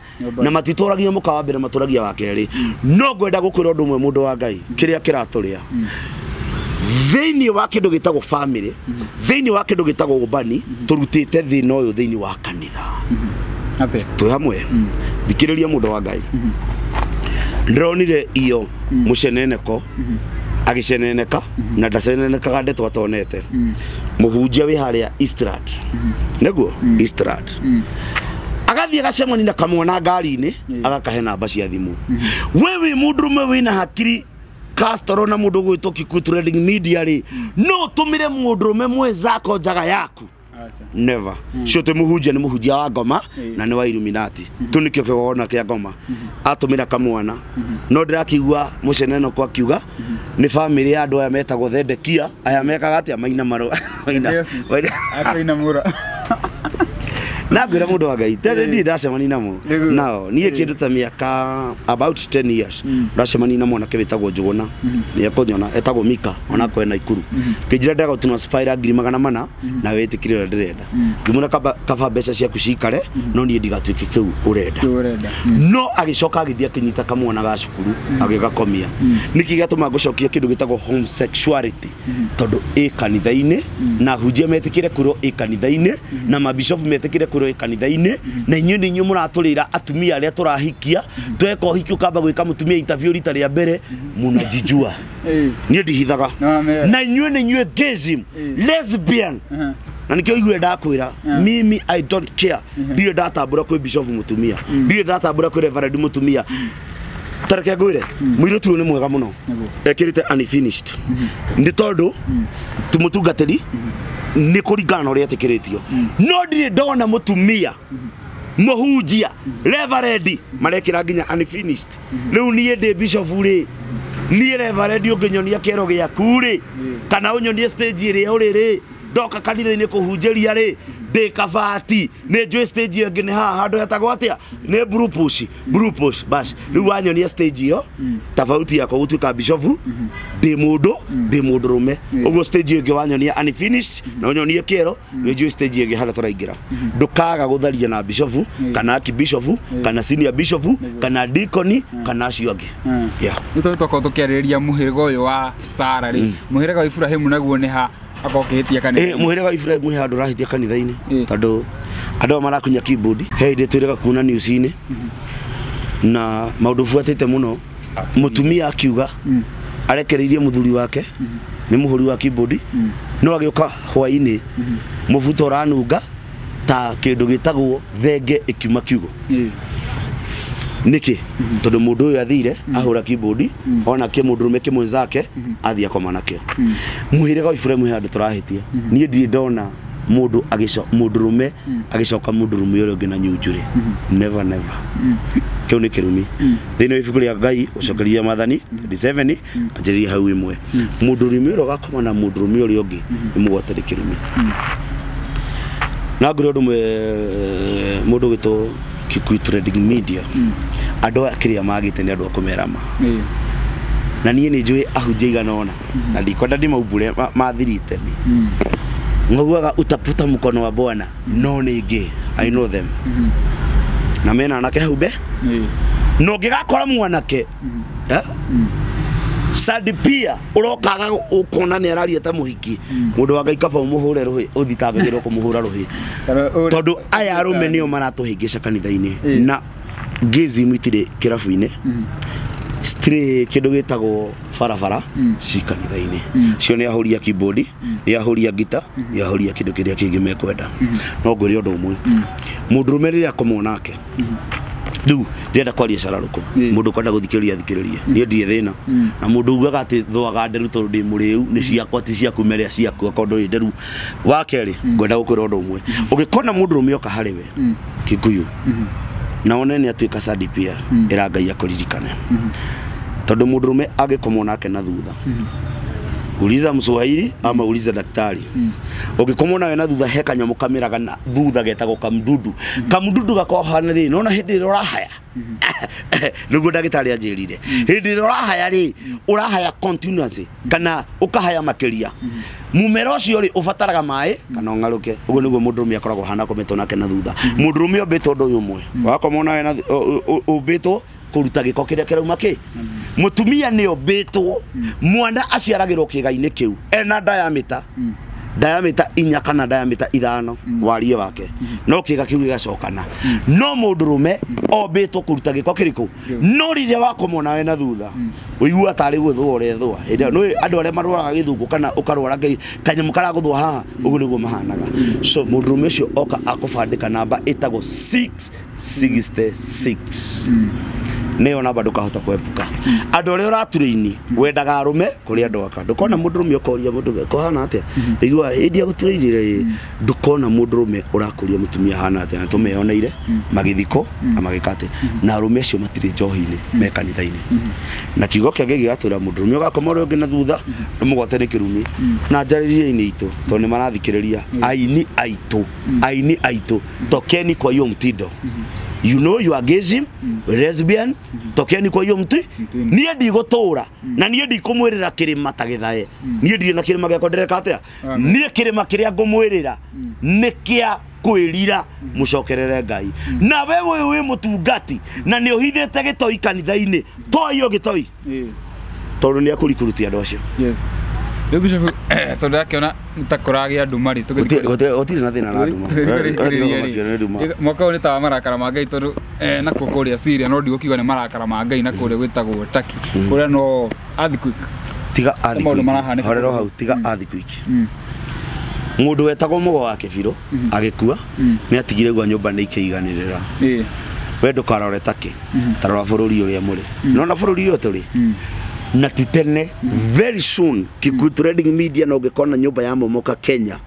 na matitũragia mũka wa mbere matũragia wa kerĩ no ngwenda gukwira undu umwe mundu wa Ngai kiria kiraturia thiini wa kindu gitagwo family thiini wa kindu gitagwo umbani turutite thina uyu thiini wa kanitha ate twi hamwe thikiriria mundu wa Ngai ndironire iyo muceneneko agiceneneka na ndacenenekaga ndeto atonete muhunjia wi haria Eastland niguo Eastland agathie gacemani na kamwana ngari-inĩ agakahe namba cia thimu we wi mundurume wina hakiri Castro na mundu gwitwo Kikuyu Trading Media ri no tumire mundurume mwenzako njaga yaku never cio ti muhunjia ni muhunjia wa ngoma na ni wa Illuminati kiu nikio kigogona kia ngoma atumira kamwana no ndirakiigua muceneno kwa kiuga ni family ya andu aya metagwo Thendekia aya mekaga atia maina maro maina akaina mura na ngwira mundu wa Ngai tete ndi ndacemania namo nao niĩ kĩndũ ta mĩaka about 10 years ndacemania na mwanake wĩtagwo Njũgũna nĩ ekũnyona etagwo Mika onako ena Ikuru kĩnjĩra ndega transfer 400 na wĩtĩkire ũrĩa ndĩrenda ngĩmwĩra kaba mbeca ciaku cikare no niĩ ndigatuĩke kĩu ũrenda no agĩcoka agĩthiĩ akĩnyita kamwana ga cukuru agĩgakomia nĩkĩ gĩatũma ngũcokia kĩndũ gĩtagwo homosexuality tondũ ĩ kanitha-inĩ na hunjia metĩkĩre kwĩrwo ĩ kanitha-inĩ na mabishopu metĩkĩre kwĩrwo kanitha-inĩ na inyuĩ nĩ inyuĩ mũratũrĩra atumia arĩa tũrahikia tweka ũhiki ũkamba gwĩka mũtumia interview rita rĩa mbere mũnajijua niĩ ndihithaga na inyuĩ nĩ inyuĩ gayism lesbian na nikio igue ndakwĩra mimi I don't care ndirĩ ndatambũra kwĩ bishop mũtumia ndirĩ ndatambũra kwĩ reverend mũtumia tareke ngwĩre mũirĩtu ũyũ nĩ mwega mũno ekĩrĩte unfinished nĩ tondũ ti mũtungatĩri nĩ kũringana na ũrĩa etĩkĩrĩtio no ndirĩ ndona mũtumia mũhunjia reverend marekĩra nginya unfinished rĩu niĩ ndĩ bishop rĩ niĩ reverend ũngĩnyonia kĩero gĩaku rĩ kana ũnyonie stage ĩrĩa ũrĩ rĩ Ndoka kanitha-inĩ kũhunjĩria rĩ, ndĩ kabati, nĩ njũĩ stage ĩngĩ nĩ haha handũ hetagwo atĩa, nĩ blue push, blue push bas. Rĩu wanyonia stage ĩyo, tofauti yakwa gũtuĩka bishofu, ndĩ mũndũ, ndĩ mũndũrũme. Ũguo stage ĩngĩ wanyonia unfinished, na ũnyonie kĩero, nĩ njũĩ stage ĩngĩ harĩa tũraingĩra. Ndũkaga gũtharia na bishofu, kana archbishofu, kana senior bishofu, kana deacon, kana acio angĩ. Yeah. Nĩ tondũ twakorwo tũkĩarĩrĩria mũhĩrĩga ũyũ wa Sara rĩ, mũhĩrĩga wa Iburahĩmu naguo nĩ ha akorwo ũkĩhĩtia kanitha? Mũhĩrĩga wa Iburahĩmu he handũ ũrahĩtia kanitha-inĩ, tondũ andũ aya marakunya keyboard, he hĩndĩ twĩrĩga kuona news-inĩ, na maũndũ buatĩte mũno. Mũtumia akiuga arekereirie mũthuri wake nĩ mũhũri wa keyboard, no agĩũka hwaĩ-inĩ mũbuto ũranunga ta kĩndũ gĩtagwo thenge ĩkiuma kiugo. Nĩkĩ? Tondũ mũndũ ũyũ athire ahũra keyboard, ona kĩ mũndũrũme kĩmwe zake athiĩ akoma nakĩo. Mũhĩrĩga wa Iburahĩmu he handũ tũrahĩtia. Niĩ ndirĩ ndona mũndũ mũndũrũme agĩcoka mũndũrũme ũrĩa ũngĩ na nyunjurĩ. Never never. Kĩu nĩ kĩrumi. Thĩinĩ wa ibuku rĩa Ngai ũcokeria Maathani 27 anjĩrĩria hau ĩmwe. Mũndũrũme ũrĩa ũgakoma na mũndũrũme ũrĩa ũngĩ nĩ mũgwate nĩ kĩrumi. Na ngũrĩ ũndũ mũndũ ũgĩtwo Kikuyu Trading Media, andũ aya kĩrĩa magĩte nĩ andũ a kũmera ma. Na niĩ nĩ njũĩ ahunjia igana ũna, na ndikwenda ndĩmaumbũre mathirite ni. Ngauaga utaputa mkono wa Bwana, no nĩ ngĩ, I know them. Na mena anake hau be, no ngĩgakora mwanake, Sadipia urokaga ukona nĩ araria ta mũhiki, mũndũ wa Ngai kaba ũmũhũre rũhĩ, ũthitangagĩrwo kũmũhũra rũhĩ. Tondũ aya arũme nĩo maratũhĩngĩca kanitha-inĩ, na gĩzimu itirĩ kĩrabu-inĩ, citirĩ kĩndũ gĩtagwo barabara, ci kanitha-inĩ. Cio nĩ ahũri a keyboard, nĩ ahũri a ngita, nĩ ahũri a kĩndũ kĩrĩa kĩngĩ mekwenda. No ngwĩre ũndũ ũmwe, mũndũrũme rĩrĩa akomwo nake, rĩu ndĩrenda kwaria cararũkũ, mũndũ ũkwenda gũthikĩrĩria athikĩrĩrie, niĩ ndirĩ thĩna. Na mũndũ ugaga atĩ thũaga nderu tondũ ndĩ mũrĩu, nĩ ciakwa ti ciaku, meria ciaku akorwo ndũrĩ nderu. Wa kerĩ, ngwenda gũkwĩra ũndũ ũmwe, ũngĩkona mũndũrũme oka harĩ we Kikuyu, na one nĩ atuĩka Sadipia, ĩra Ngai akũririkane. Tondũ mũndũrũme angĩkomwo nake na thutha, uliza Mswahili ama uliza daktari, ũngĩkomwo nawe na thutha he kanyamũ kameraga na thutha getagwo kamdudu. Kamdudu gakoragwo hana rĩ, nona hĩndĩ ĩrĩa ũrahaya, nĩguo ndagĩtarĩ anjĩrire, hĩndĩ ĩrĩa ũrahaya rĩ, ũrahaya continuously kana ũkahaya makĩria. Mũmera ũcio rĩ ũbataraga maĩ kana ũng'arũke. Ũguo nĩguo mũndũrũme akoragwo hana akometwo nake na thutha. Mũndũrũme ombĩtwo ũndũ ũyũ ũmwe, wakomwo nawe na ũmbĩtwo kũruta gĩko kĩrĩa kĩrauma kĩ. Mũtumia nĩ ombĩtwo, mwana aciaragĩrwo kĩĩga-inĩ kĩu ena diameter, diameter 4 kana diameter 5 warie wake, no kĩĩga kĩu gĩgacokana. No mũndũrũme ombĩtwo kũruta gĩko kĩrĩkũ, no rĩrĩa wakomwo nawe na thutha ũigua tarĩ gwĩthũa ũrethũa. Hĩndĩ ĩyo nĩ andũ arĩa marwaraga gĩthũkũ kana ũkarwara kanyamũ karagũthũa haha, ũguo nĩguo mahanaga. So mũndũrũme ũcio oka akũbandĩka namba ĩtagwo 666, nĩyo namba ndũkahota kwepuka. Andũ arĩa ũraturĩini wendaga arũme kũrĩ andũ aka, ndũkona mũndũrũme ũkoria mũndũ kũhana atĩa, igua hĩndĩ ya gũturĩini rĩ, ndũkona mũndũrũme ũrakũria mũtumia hana atĩa, na tũmeyoneire magĩthikwo na magĩka atĩa, na arũme acio matirĩ njohi-inĩ, me kanitha-inĩ. Na kiugo kĩa Ngai gĩgatwĩra mũndũrũme ũgakoma ũrĩa ũngĩ na thutha ndũmũgwate nĩ kĩrumi. Na njarĩrie-inĩ itũ tondũ nĩ marathikĩrĩria aini aitũ, aini aitũ, tokeni kwa hiyo mtindo. You know you are gay, lesbian, tokeni kwa hiyo mti. Niĩ ndigũtũra na niĩ ndikũmwĩrĩra kĩrĩma ta gĩthae. Niĩ ndirĩ na kĩrĩma gĩakwa ndĩreka atĩa? Niĩ kĩrĩma kĩrĩa ngũmwĩrĩra nĩ kĩa kwĩrira mũcokerere Ngai. Na we ũyũ wĩ mũtungati na nĩ ũhithĩte gĩtoi kanitha-inĩ, toa hiyo gĩtoi. Tondũ nĩ akũrikurutia andũ acio. Yes. Rĩu Bishop, tondũ ndakĩona nĩ ta kũragĩa nduma rĩ, Gũtirĩ na thĩna na nduma. Mwaka ũyũ nĩ ta wa marakara ma Ngai tondũ nakuo kũrĩa Syria no ndigũkiuga nĩ marakara ma Ngai, na kũrĩa gwĩtagwo Turkey, kũrĩa no earthquake. Tiga earthquake. Horero hau, tiga earthquake. Mũndũ wetagwo Mũgo wa Kĩbirũ agĩkua nĩ atigire gwa nyũmba nĩ ikĩiganĩrĩra. We ndũkarore Turkey, ta rora bũrũri ũrĩa mũrĩ. Nona bũrũri ũyũ tũrĩ na ti tene, very soon Kikuyu Trading Media no ũngĩkona nyũmba ya momoka Kenya,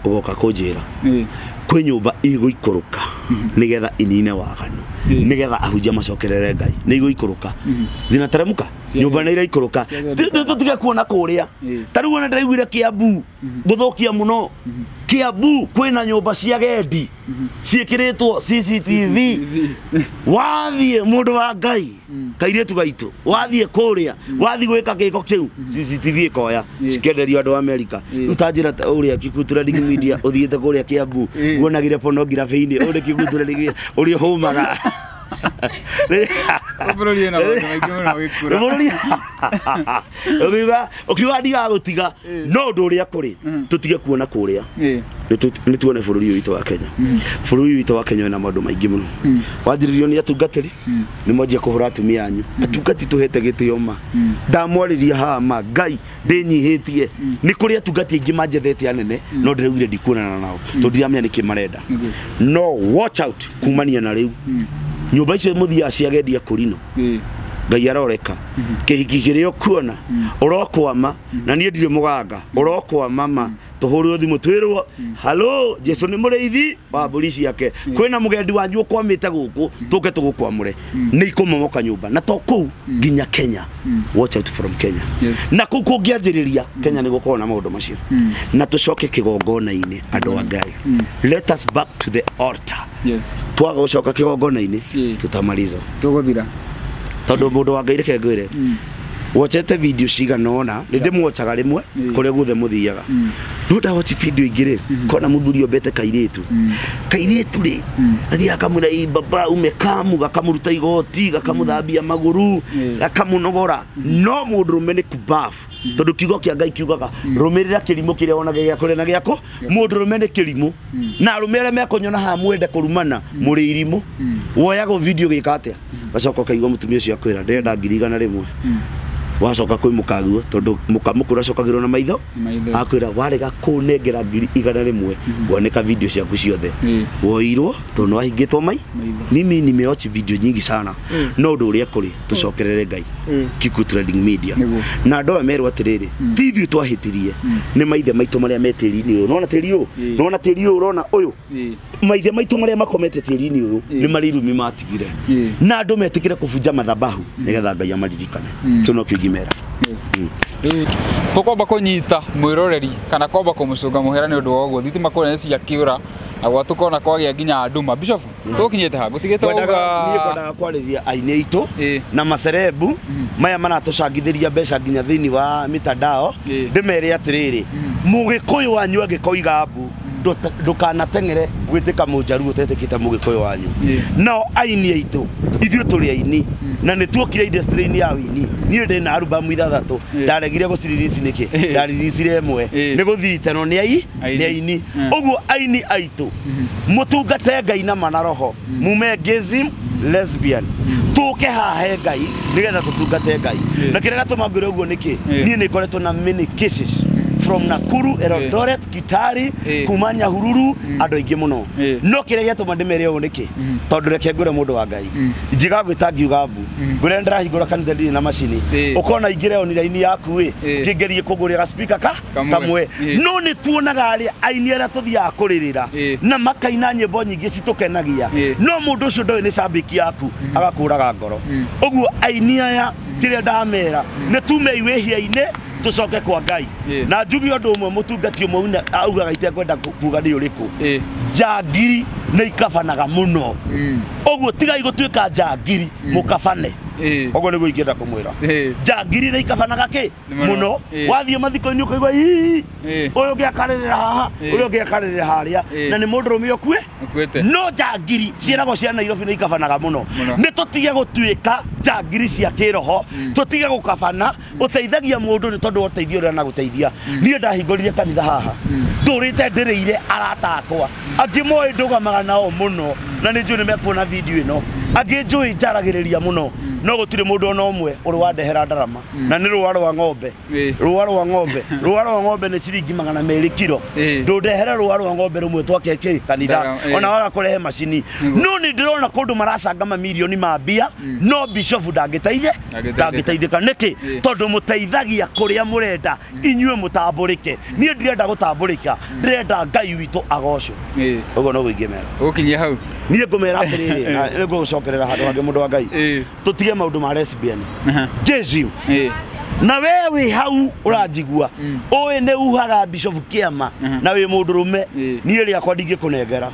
ũgoka kũnjĩra kwĩ nyũmba igũikũrũka nĩgetha inine waganu. Nigetha ahunjia macokerere Ngai nĩ igũikũrũka zinateremka nyũmba nĩ iraikũrũka tũtige kuona kũrĩa ta rĩu ona ndĩraiguire Kiambu gũthũkia mũno Kiambu kwĩna nyũmba cia gendi ciĩkĩrĩtwo CCTV wathiĩ mũndũ wa Ngai kairĩtu gaitũ wathiĩ kũrĩa wathiĩ gwĩka gĩko kĩu CCTV ĩkoya cikenderio andũ a America rĩu ta njĩra ũrĩa Kikuyu Trending Media ũthiĩte kũrĩa Kiambu nguonagire pornography-inĩ ũrĩ Kikuyu Trending Media ũrĩa ũhũmaga Bũrũri wĩna maũndũ maingĩ mũno gĩkura. Bũrũri ũkiuga ndigagũtiga no ũndũ ũrĩa kũrĩ tũtige kuona kũrĩa nĩ tuone bũrũri ũyũ witũ wa Kenya. Bũrũri ũyũ witũ wa Kenya wĩna maũndũ maingĩ mũno. Wanjĩrĩrio nĩ atungatĩri nĩ mwanjia kũhũra atumia anyu. Atungati tũhete gĩtĩo ma ndamwarĩria haha ma Ngai ndĩnyihĩtie nĩ kũrĩ atungati aingĩ manjethete anene no ndĩraugire ndikuonana nao tondũ ndiramenya nĩkĩ marenda. No watch out kumania na rĩu nyũmba icio mũthiaga ciagendia kũrino Ngai aroreka kĩhiki kĩrĩa ũkuona ũrokwama na niĩ ndirĩ mũganga ũrokwama ma tũhũrĩrwo thimũ twĩrwo halo Jesu nĩ mũrĩithi wa mbũri ciake kwĩna mũgendi wanyu ũkwamĩte gũkũ tũke tũgũkwamũre nĩ ikũmomoka nyũmba na to kũu nginya Kenya. Watch out from Kenya. Na kũu kũngĩanjĩrĩria Kenya nĩ gũkorwo na maũndũ macio na tũcoke kĩgongona-inĩ andũ a Ngai. Let us back to the altar. Twaga gũcoka kĩgongona-inĩ tutamaliza tũgũthira tondũ mũndũ wa Ngai reke ngwĩre wochete video cigana ũna nĩ ndĩmwochaga rĩmwe kũrĩa guothe mũthiaga no ndawochi video ingĩ rĩ kona mũthuri ombete kairĩtu kairĩtu rĩ athiaga akamwĩra ĩ baba umekamu gakamũruta igoti gakamũthambia magũrũ gakamũnogora no mũndũrũme nĩ kubafu tondũ kiugo kĩa Ngai kiugaga rũmĩrĩra kĩrimũ kĩrĩa wonaga gĩa kũrĩa na gĩako mũndũrũme nĩ kĩrimũ na arũme arĩa mekũnyona haha mwende kũrumana mũrĩ irimũ woyagwo video gĩka atĩa gacoka ũkaigua mũtumia ũcio akwĩra ndĩrenda 100,000 wacoka kwĩ mũkaguo tondũ mũkamũkũra acokagĩrwo na maitho akwĩra warega kũnengera 100,000 ngwanĩka video ciaku ciothe woirwo tondũ nĩwahingĩtwo mai. Mimi nimeochi video nyingi sana no ũndũ ũrĩa kũrĩ tũcokerere Ngai Kikuyu Trending Media na andũ aya merwo atĩrĩrĩ ti ithuĩ twahĩtirie nĩ maithe maitũ marĩa me tĩri-inĩ ũyũ nona tĩri ũyũ nona tĩri ũyũ ũrona ũyũ maithe maitũ marĩa makomete tĩri-inĩ ũyũ nĩ marĩ irumi matigire na andũ metĩkĩre kũbunja mathabahu nĩgetha Ngai amaririkane kĩu nokĩo ingĩmera. Tũkwamba kũnyita mwĩroreri kana kwamba kũmũcũnga mũhera nĩ ũndũ wa ũguo thitima kũrĩa nĩ ciakĩũra na gwa tũkona kwagĩa nginya nduma. Bishop tũkinyĩte ha gũtigĩte uga niĩ ngwendaga kwarĩria aini aitũ na macerebu maya maratũcangithĩria mbeca nginya thĩinĩ wa mitandao ndĩmere atĩrĩrĩ mũgĩkũyũ wanyu angĩkoiga mbu ndũkanateng'ere gwĩtĩka mũnjaruo ũtetĩkĩte mũgĩkũyũ wanyu. Nao aini aitũ ithuĩ tũrĩ aini na nĩ tuokire industry-inĩ ya wini niĩ ndĩ na album 6 ndaregire gũcirelease nĩkĩ ndareleasire ĩmwe nĩ gũthitano nĩ aini ũguo aini aitũ mũtungate Ngai na mana roho mume gayism lesbian tũke haha Ngai nĩgetha tũtungate Ngai na kĩrĩa gatũma ngwĩre ũguo nĩkĩ niĩ nĩ ngoretwo na many cases from Nakuru, Eldoret, Kitale, kuma Nyahururu, andũ aingĩ mũno. No kĩrĩa gĩatũma ndĩmere ũũ nĩkĩ tondũ reke ngwĩre mũndũ wa Ngai ingĩgagwĩta ngiuga mbu ngwĩre ndĩrahingũra kanitha ndirĩ na macini ũkona ingĩre online yaku ĩ ngĩngerie kũgũrĩra ga speaker ka kamwe no nĩ tuonaga arĩa aini arĩa tũthiaga kũrĩrĩra na makaina nyĩmbo nyingĩ citũkenagia no mũndũ ũcio ndoĩ nĩ cambĩki yaku agakũraga ngoro. Ũguo aini aya kĩrĩa ndamera nĩ tume wĩhia-inĩ tucoke kwa Ngai na njuge ũndũ ũmwe mũtungati ũmwe augaga itekwenda kuga nĩ ũrĩkũ njangiri nĩ ikabanaga mũno ũguo tigai gũtuĩka njangiri mũkabane ũguo nĩguo ingĩenda kũmwĩra njangiri nĩ ikabanaga kĩ mũno wathiĩ mathiko-inĩ ũkaigua ii ũyũ ũngĩ akarĩrĩra haha ũrĩa ũngĩ akarĩrĩra harĩa na nĩ mũndũrũme ũkue no njangiri ciĩragwo cia Nairobi nĩ ikabanaga mũno nĩ tũtige gũtuĩka njangiri cia kĩroho tũtige gũkabana ũteithagia mũndũ nĩ tondũ wa ũteithio ũrĩa anagũteithia. Niĩ ndahingũrire kanitha haha ndũrĩte ndĩrĩire arata akwa angĩ moĩ ndũgamaga nao mũno na nĩ njũĩ nĩ mekuona video ĩno angĩ njũĩ njaragĩrĩria mũno no gũtirĩ mũndũ ona ũmwe ũrĩ wandehera ndarama na nĩ rũa rwa ng'ombe rũa rwa ng'ombe rũa rwa ng'ombe nĩ ciringi 200 kiro ndũndehere rũa rwa ng'ombe rũmwe twake kĩ kanitha ona waga kũrehe macini no nĩ ndĩrona kũndũ maracanga mamirioni ma mbia no bishop ndangĩteithĩka nĩkĩ tondũ mũteithagia kũrĩa mũrenda inyuĩ mũtambũrĩke niĩ ndirenda gũtambũrĩka ndĩrenda Ngai witũ agocwo ũguo noguo ingĩmera ũkinyie hau. Niĩ ngũmera atĩrĩrĩ, na nĩ ngũgũcokerera handũ hangĩ mũndũ wa Ngai. Tũtige maũndũ ma lesbian. Jezi. Na we wĩ hau ũranjigua ũĩ nĩ uhaga Bishop Kĩama na wĩ mũndũrũme, niĩ rĩakwa ndingĩkũnengera,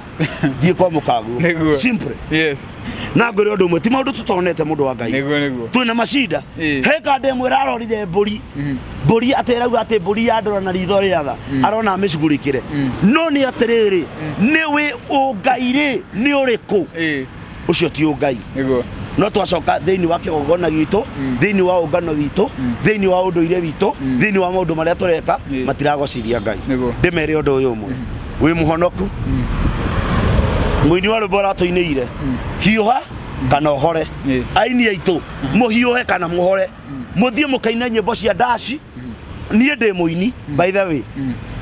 thiĩ kwa mũkaguo. Nĩguo. Simple. Yes. Na ngwĩre ũndũ ũmwe, ti maũndũ tũtonete mũndũ wa Ngai. Nĩguo nĩguo. Twĩna macinda. He kanda ĩmwe ĩrarorire mbũri, mbũri atĩ ĩrauga atĩ mbũri yandora na ritho rĩatha arona amĩcugurĩkĩre. No nĩ atĩrĩrĩ, nĩ wĩ ũngai rĩ nĩ ũrĩkũ? Ũcio ti ũngai. Nĩguo. No twacoka thĩinĩ wa kĩgongona gitũ, thĩinĩ wa ũngano witũ, thĩinĩ wa ũndũire witũ, thĩinĩ wa maũndũ marĩa tũreka, matiragociria Ngai. Nĩguo. Ndĩmere ũndũ ũyũ ũmwe, wĩ mũhonoku, mũini wa rwĩmbo aratũinĩire hiũha kana ũhore. Aini aitũ, mũhiũhe kana mũhore, mũthiĩ mũkaine nyĩmbo cia ndaci. Niĩ ndĩ mũini, by the way.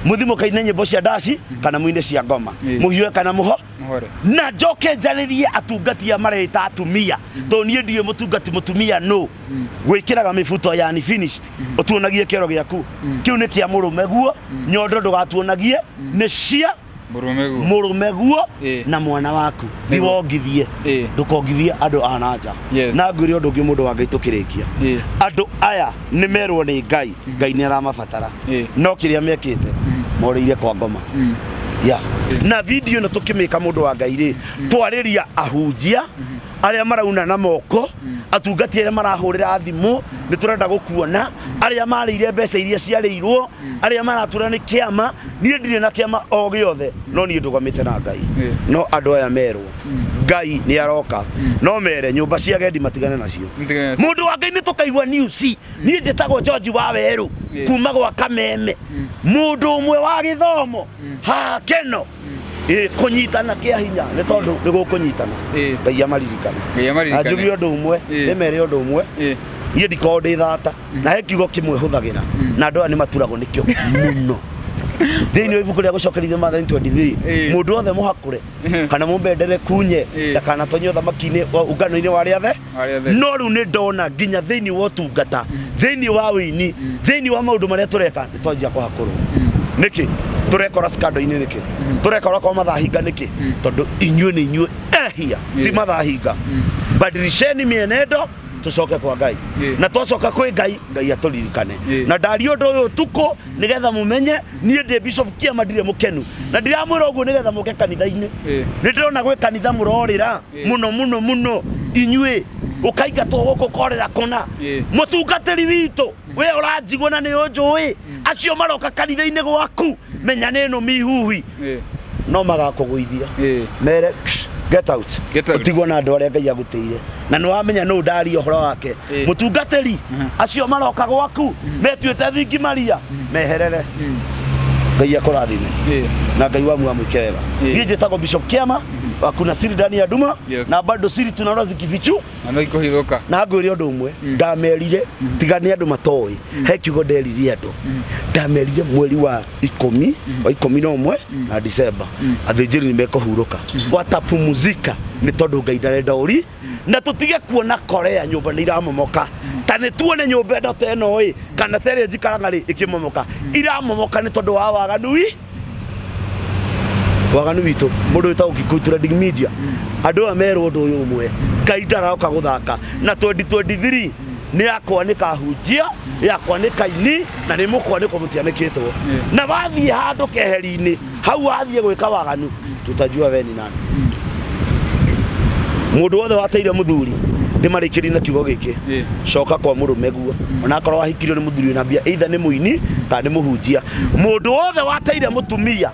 Mũthiĩ mũkaine nyĩmbo cia ndaci kana mũine cia ngoma, mũhiũhe kana mũho Mũhore. Na njoke njarĩrie atungati a mareta atumia, tondũ niĩ ndiũĩ mũtungati mũtumia nũ gwĩkĩraga mĩbuto ya unfinished. Ũtuonagie kĩero gĩaku, kĩu nĩ kĩa mũrũme guo. Nyondo ndũgatuonagie, nĩ cia Mũrũme guo. Mũrũme guo. Na mwana waku thiwongithie, ndũkongithie andũ a na nja. Na ngwĩre ũndũ ũngĩ, mũndũ wa Ngai, tũkĩrĩkia, andũ aya nĩ merwo nĩ Ngai, Ngai nĩ aramabatara, no kĩrĩa mekĩte morĩire kwa ngoma ya na video ĩno tũkĩmĩka. Mũndũ wa Ngai rĩ, twarĩria ahunjia arĩa marauna na moko, atungati arĩa marahũrĩra thimũ nĩ tũrenda gũkuona, arĩa marĩire mbeca iria ciarĩirwo, arĩa maratũra nĩ kĩama. Niĩ ndirĩ na kĩama o gĩothe, no niĩ ndũgamĩte na Ngai. No andũ aya merwo Ngai nĩ aroka, no mere nyũmba cia gendi matigane nacio. Matigane nacio. Mũndũ wa Ngai, nĩ tũkaigua news. Niĩ njĩtagwo George wa Werũ kuma gwa Kameme, mũndũ ũmwe wa gĩthomo haha keno. Ĩ, kũnyitana kĩa hinya nĩ tondũ nĩ gũkũnyitana. Ngai amaririkane. Ngai Na amaririkane. njuge ũndũ ũmwe, ndĩmere ũndũ ũmwe, niĩ ndikoragwo ndĩ thata, na he kiugo kĩmwe hũthagĩra na andũ aya nĩ maturagwo nĩkĩo mũno thĩinĩ wa ibuku rĩa gũcokerithia Maathani 23: mũndũ wothe mũhakũre kana mũmbendere kunye ndakanatonye ũthamaki-inĩ wa ũngano-inĩ wa arĩa athe. Arĩa athe. No rĩu nĩ ndona nginya thĩinĩ wa ũtungata, thĩinĩ wa wĩini, thĩinĩ wa maũndũ marĩa tũreka, nĩ twanjia kũhakũrwo. Nĩkĩ tũrekora skando-inĩ? Nĩkĩ tũrekora kwa mathahinga? Nĩkĩ? Tondũ inyuĩ nĩ inyuĩ ehia, ti mathahinga. Badilisheni mienendo, tucoke kwa Ngai. Na twacoka kwĩ Ngai, Ngai atũririkane. Na ndaria ũndũ ũyũ ũtukũ nĩgetha mũmenye niĩ ndĩ Bishop Kĩama, ndirĩ mũkenu, na ndiramwĩra ũguo nĩgetha mũke kanitha-inĩ. Nĩ ndĩrona gwĩ kanitha mũrorĩra mũno mũno mũno inyuĩ, ũkaingatwo gũkũ ũkorĩra kũna. Mũtungatĩri witũ, we ũranjigua na nĩ ũnjũĩ, acio maroka kanitha-inĩ gwaku, menya nĩ nũmi huhi, no magakũgũithia, mere "Psh, get out." Get out. Ũtigwo na andũ arĩa Ngai agũtĩire, na nĩ wamenya nũ ndaria ũhoro wake. Mũtungatĩri, acio maroka gwaku metuĩte thingi maria, meherere. Ngai akũrathime. Na Ngai wa mwamwike wega. Niĩ njĩtagwo Bishop Kĩama wa kuna siri ndani ya nduma. Na bado siri tunaona zikifichu. Na no ikũhithũka. Na ngwĩre ũndũ ũmwe, ndamerire tiga nĩ andũ matoĩ, he kiugo nderire andũ, ndamerire mweri wa 11 wa 11 na Disemba athĩnjĩri nĩ mekũhurũka, watapumuzika, nĩ tondũ Ngai ndarenda ũri na tũtige kuona Korea nyũmba nĩ iramomoka. Ta nĩ tuone nyũmba ĩno ta ĩno ĩ kana ta ĩrĩa njikaraga rĩ ĩkĩmomoka, iramomoka nĩ tondũ wa waganu wi waganu witũ. Mũndũ wĩtagwo Kikuyu Trending Media, andũ aya merwo ũndũ ũyũ ũmwe, Ngai ndaroka gũthaka na 2023 nĩ yakwa nĩ kahunjia, yakwa nĩ kaini, na nĩ mũkwanĩkwo mũtianĩkĩtwo. Na wathiĩ handũ keheri-inĩ hau wathiĩ gwĩka waganu, tutajua we ni nani. Mũndũ wothe wateire mũthuri, ndĩmarĩkĩrie na kiugo gĩkĩ: coka kwa mũrũme guo, onakorwo wahikirio nĩ mũthuri wĩna mbia, either nĩ mũini kana nĩ mũhunjia. Mũndũ wothe wateire mũtumia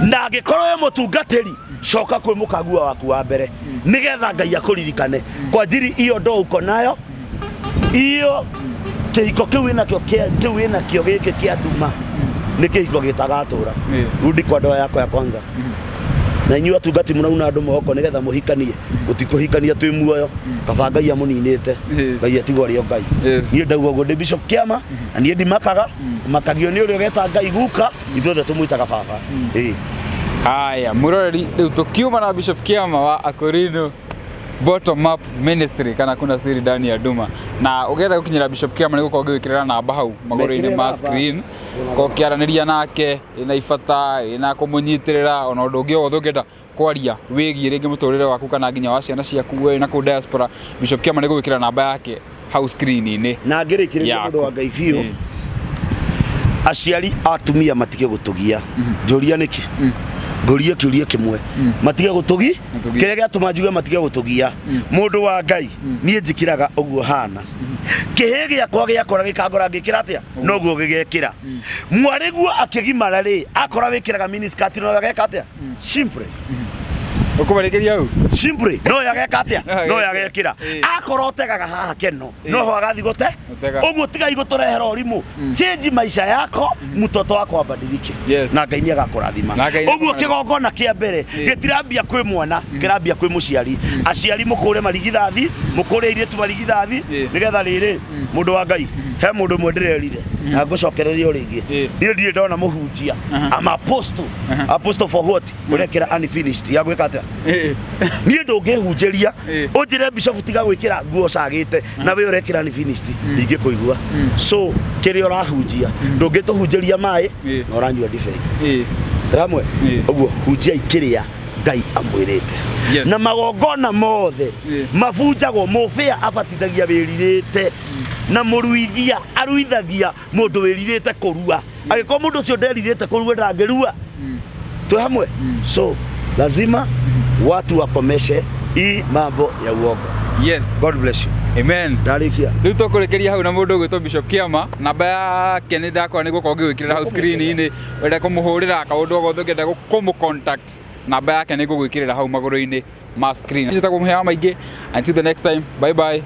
na angĩkorwo wĩ mũtungatĩri, coka kwĩ mũkagua waku wa mbere nĩgetha Ngai akũririkane kwa njiri iyo ndo uko nayo iyo kĩhiko kĩu wĩnakĩo kĩu wĩnakĩo gĩkĩ kĩa nduma nĩ kĩhiko gĩtagatũra. Rudi kwa ndoa yako ya kwanza. Na inyuĩ atungati mũrauna andũ moko nĩgetha mũhikanie, mũtikũhikania twĩ muoyo, kaba Ngai amũninĩte. Ngai atigwo arĩ o Ngai. Niĩ ndauga ũguo, ndĩ Bishop Kĩama, na niĩ ndimakaga makagio nĩ ũrĩa ũgeta Ngai guka, ithuothe tũmwĩtaga baba. Ĩĩ. Haya, mwĩroreri, rĩu tũkiuma na Bishop Kĩama wa Akorino. Bottom Up Ministry kana kuna siri ndani ya nduma. Na ũngĩenda gũkinyĩra Bishop Kĩama nĩ gũkorwo ngĩgwĩkĩrĩra namba hau magũrũ-inĩ ma screen, ko kĩaranĩria nake ĩna ibata ĩna kũmũnyitĩrĩra ona ũndũ ũngĩ o wothe ũngĩenda kwaria wĩgiĩ rĩngĩ mũtũrĩre waku kana nginya wa ciana ciaku we na kũu diaspora. Bishop Kĩama nĩ gũgwĩkĩra namba yake hau screen-inĩ. Na ngĩrĩkĩrĩria mũndũ wa Ngai biũ, aciari atumia matige gũtũgia. Njũria nĩkĩ? Ngũrie kĩũria kĩmwe. Matige gũtũgi? Kĩrĩa gĩatũma njuge matige gũtũgia. Mũndũ wa Ngai, niĩ njĩkĩraga ũguo hana. Kĩhĩ gĩakwa gĩakora gĩkangora ngĩkĩra atĩa? Noguo gĩgekĩra. Mwarĩguo akĩgimara rĩ, akora wĩkĩraga miniskirt no ageka atĩa? Simple. Ũkũmarĩkĩria hau? Simple. No yageka atĩa? No yagekĩra. Akorwo ũtegaga haha keno, no ho agathiĩ gũte. Ũguo tigai gũtũrehera ũrimũ. Change maisha yako, mtoto wako abadilike. Na Ngai nĩ agakũrathima. Ũguo kĩgongona kĩa mbere gĩtirambia kwĩ mwana, kĩrambia kwĩ mũciari. Aciari mũkũre marigithathi, mũkũre airĩtu marigithathi, nĩgetha rĩrĩ mũndũ wa Ngai, he mũndũ ũmwe ndĩrerire na ngũcokereria o rĩngĩ. Niĩ ndirĩ ndona mũhunjia. I'm apostle. Apostle for what? Ũrekĩra unfinished ya gwĩka atĩa? Niĩ ndũngĩhunjĩria ũnjĩre bishop tiga gwĩkĩra nguo cagĩte na we ũrekĩra unfinished ndingĩkũigua. So kĩrĩa ũrahunjia ndũngĩtũhunjĩria maĩ na ũranyua ndibei ramwe. Ũguo hunjiai kĩrĩa Ngai amwĩrĩte. Na magongona mothe mabunjagwo, mũbĩa abatithagia wĩrirĩte na mũruithia aruithagia mũndũ wĩrirĩte kũrua. Angĩkorwo mũndũ ũcio nderirĩte kũrua ndangĩrua. Twĩ hamwe? So lazima watu wakomeshe hii mambo ya uongo. Yes. God bless you. Amen. Ndarĩkia. Rĩu tũkũrĩkĩria hau na mũndũ ũgwĩtwo Bishop Kĩama. Namba yake nĩ ndakora nĩ gũkorwo ngĩgwĩkĩrĩra hau screen-inĩ. Wenda kũmũhũrĩra kaũndũ o gothe ũngĩenda kũmũ contact, namba yake nĩ ngũgwĩkĩrĩra hau magũrũ-inĩ ma screen. Njĩtagwo Mũhĩa wa Maingĩ. Until the next time, bye bye.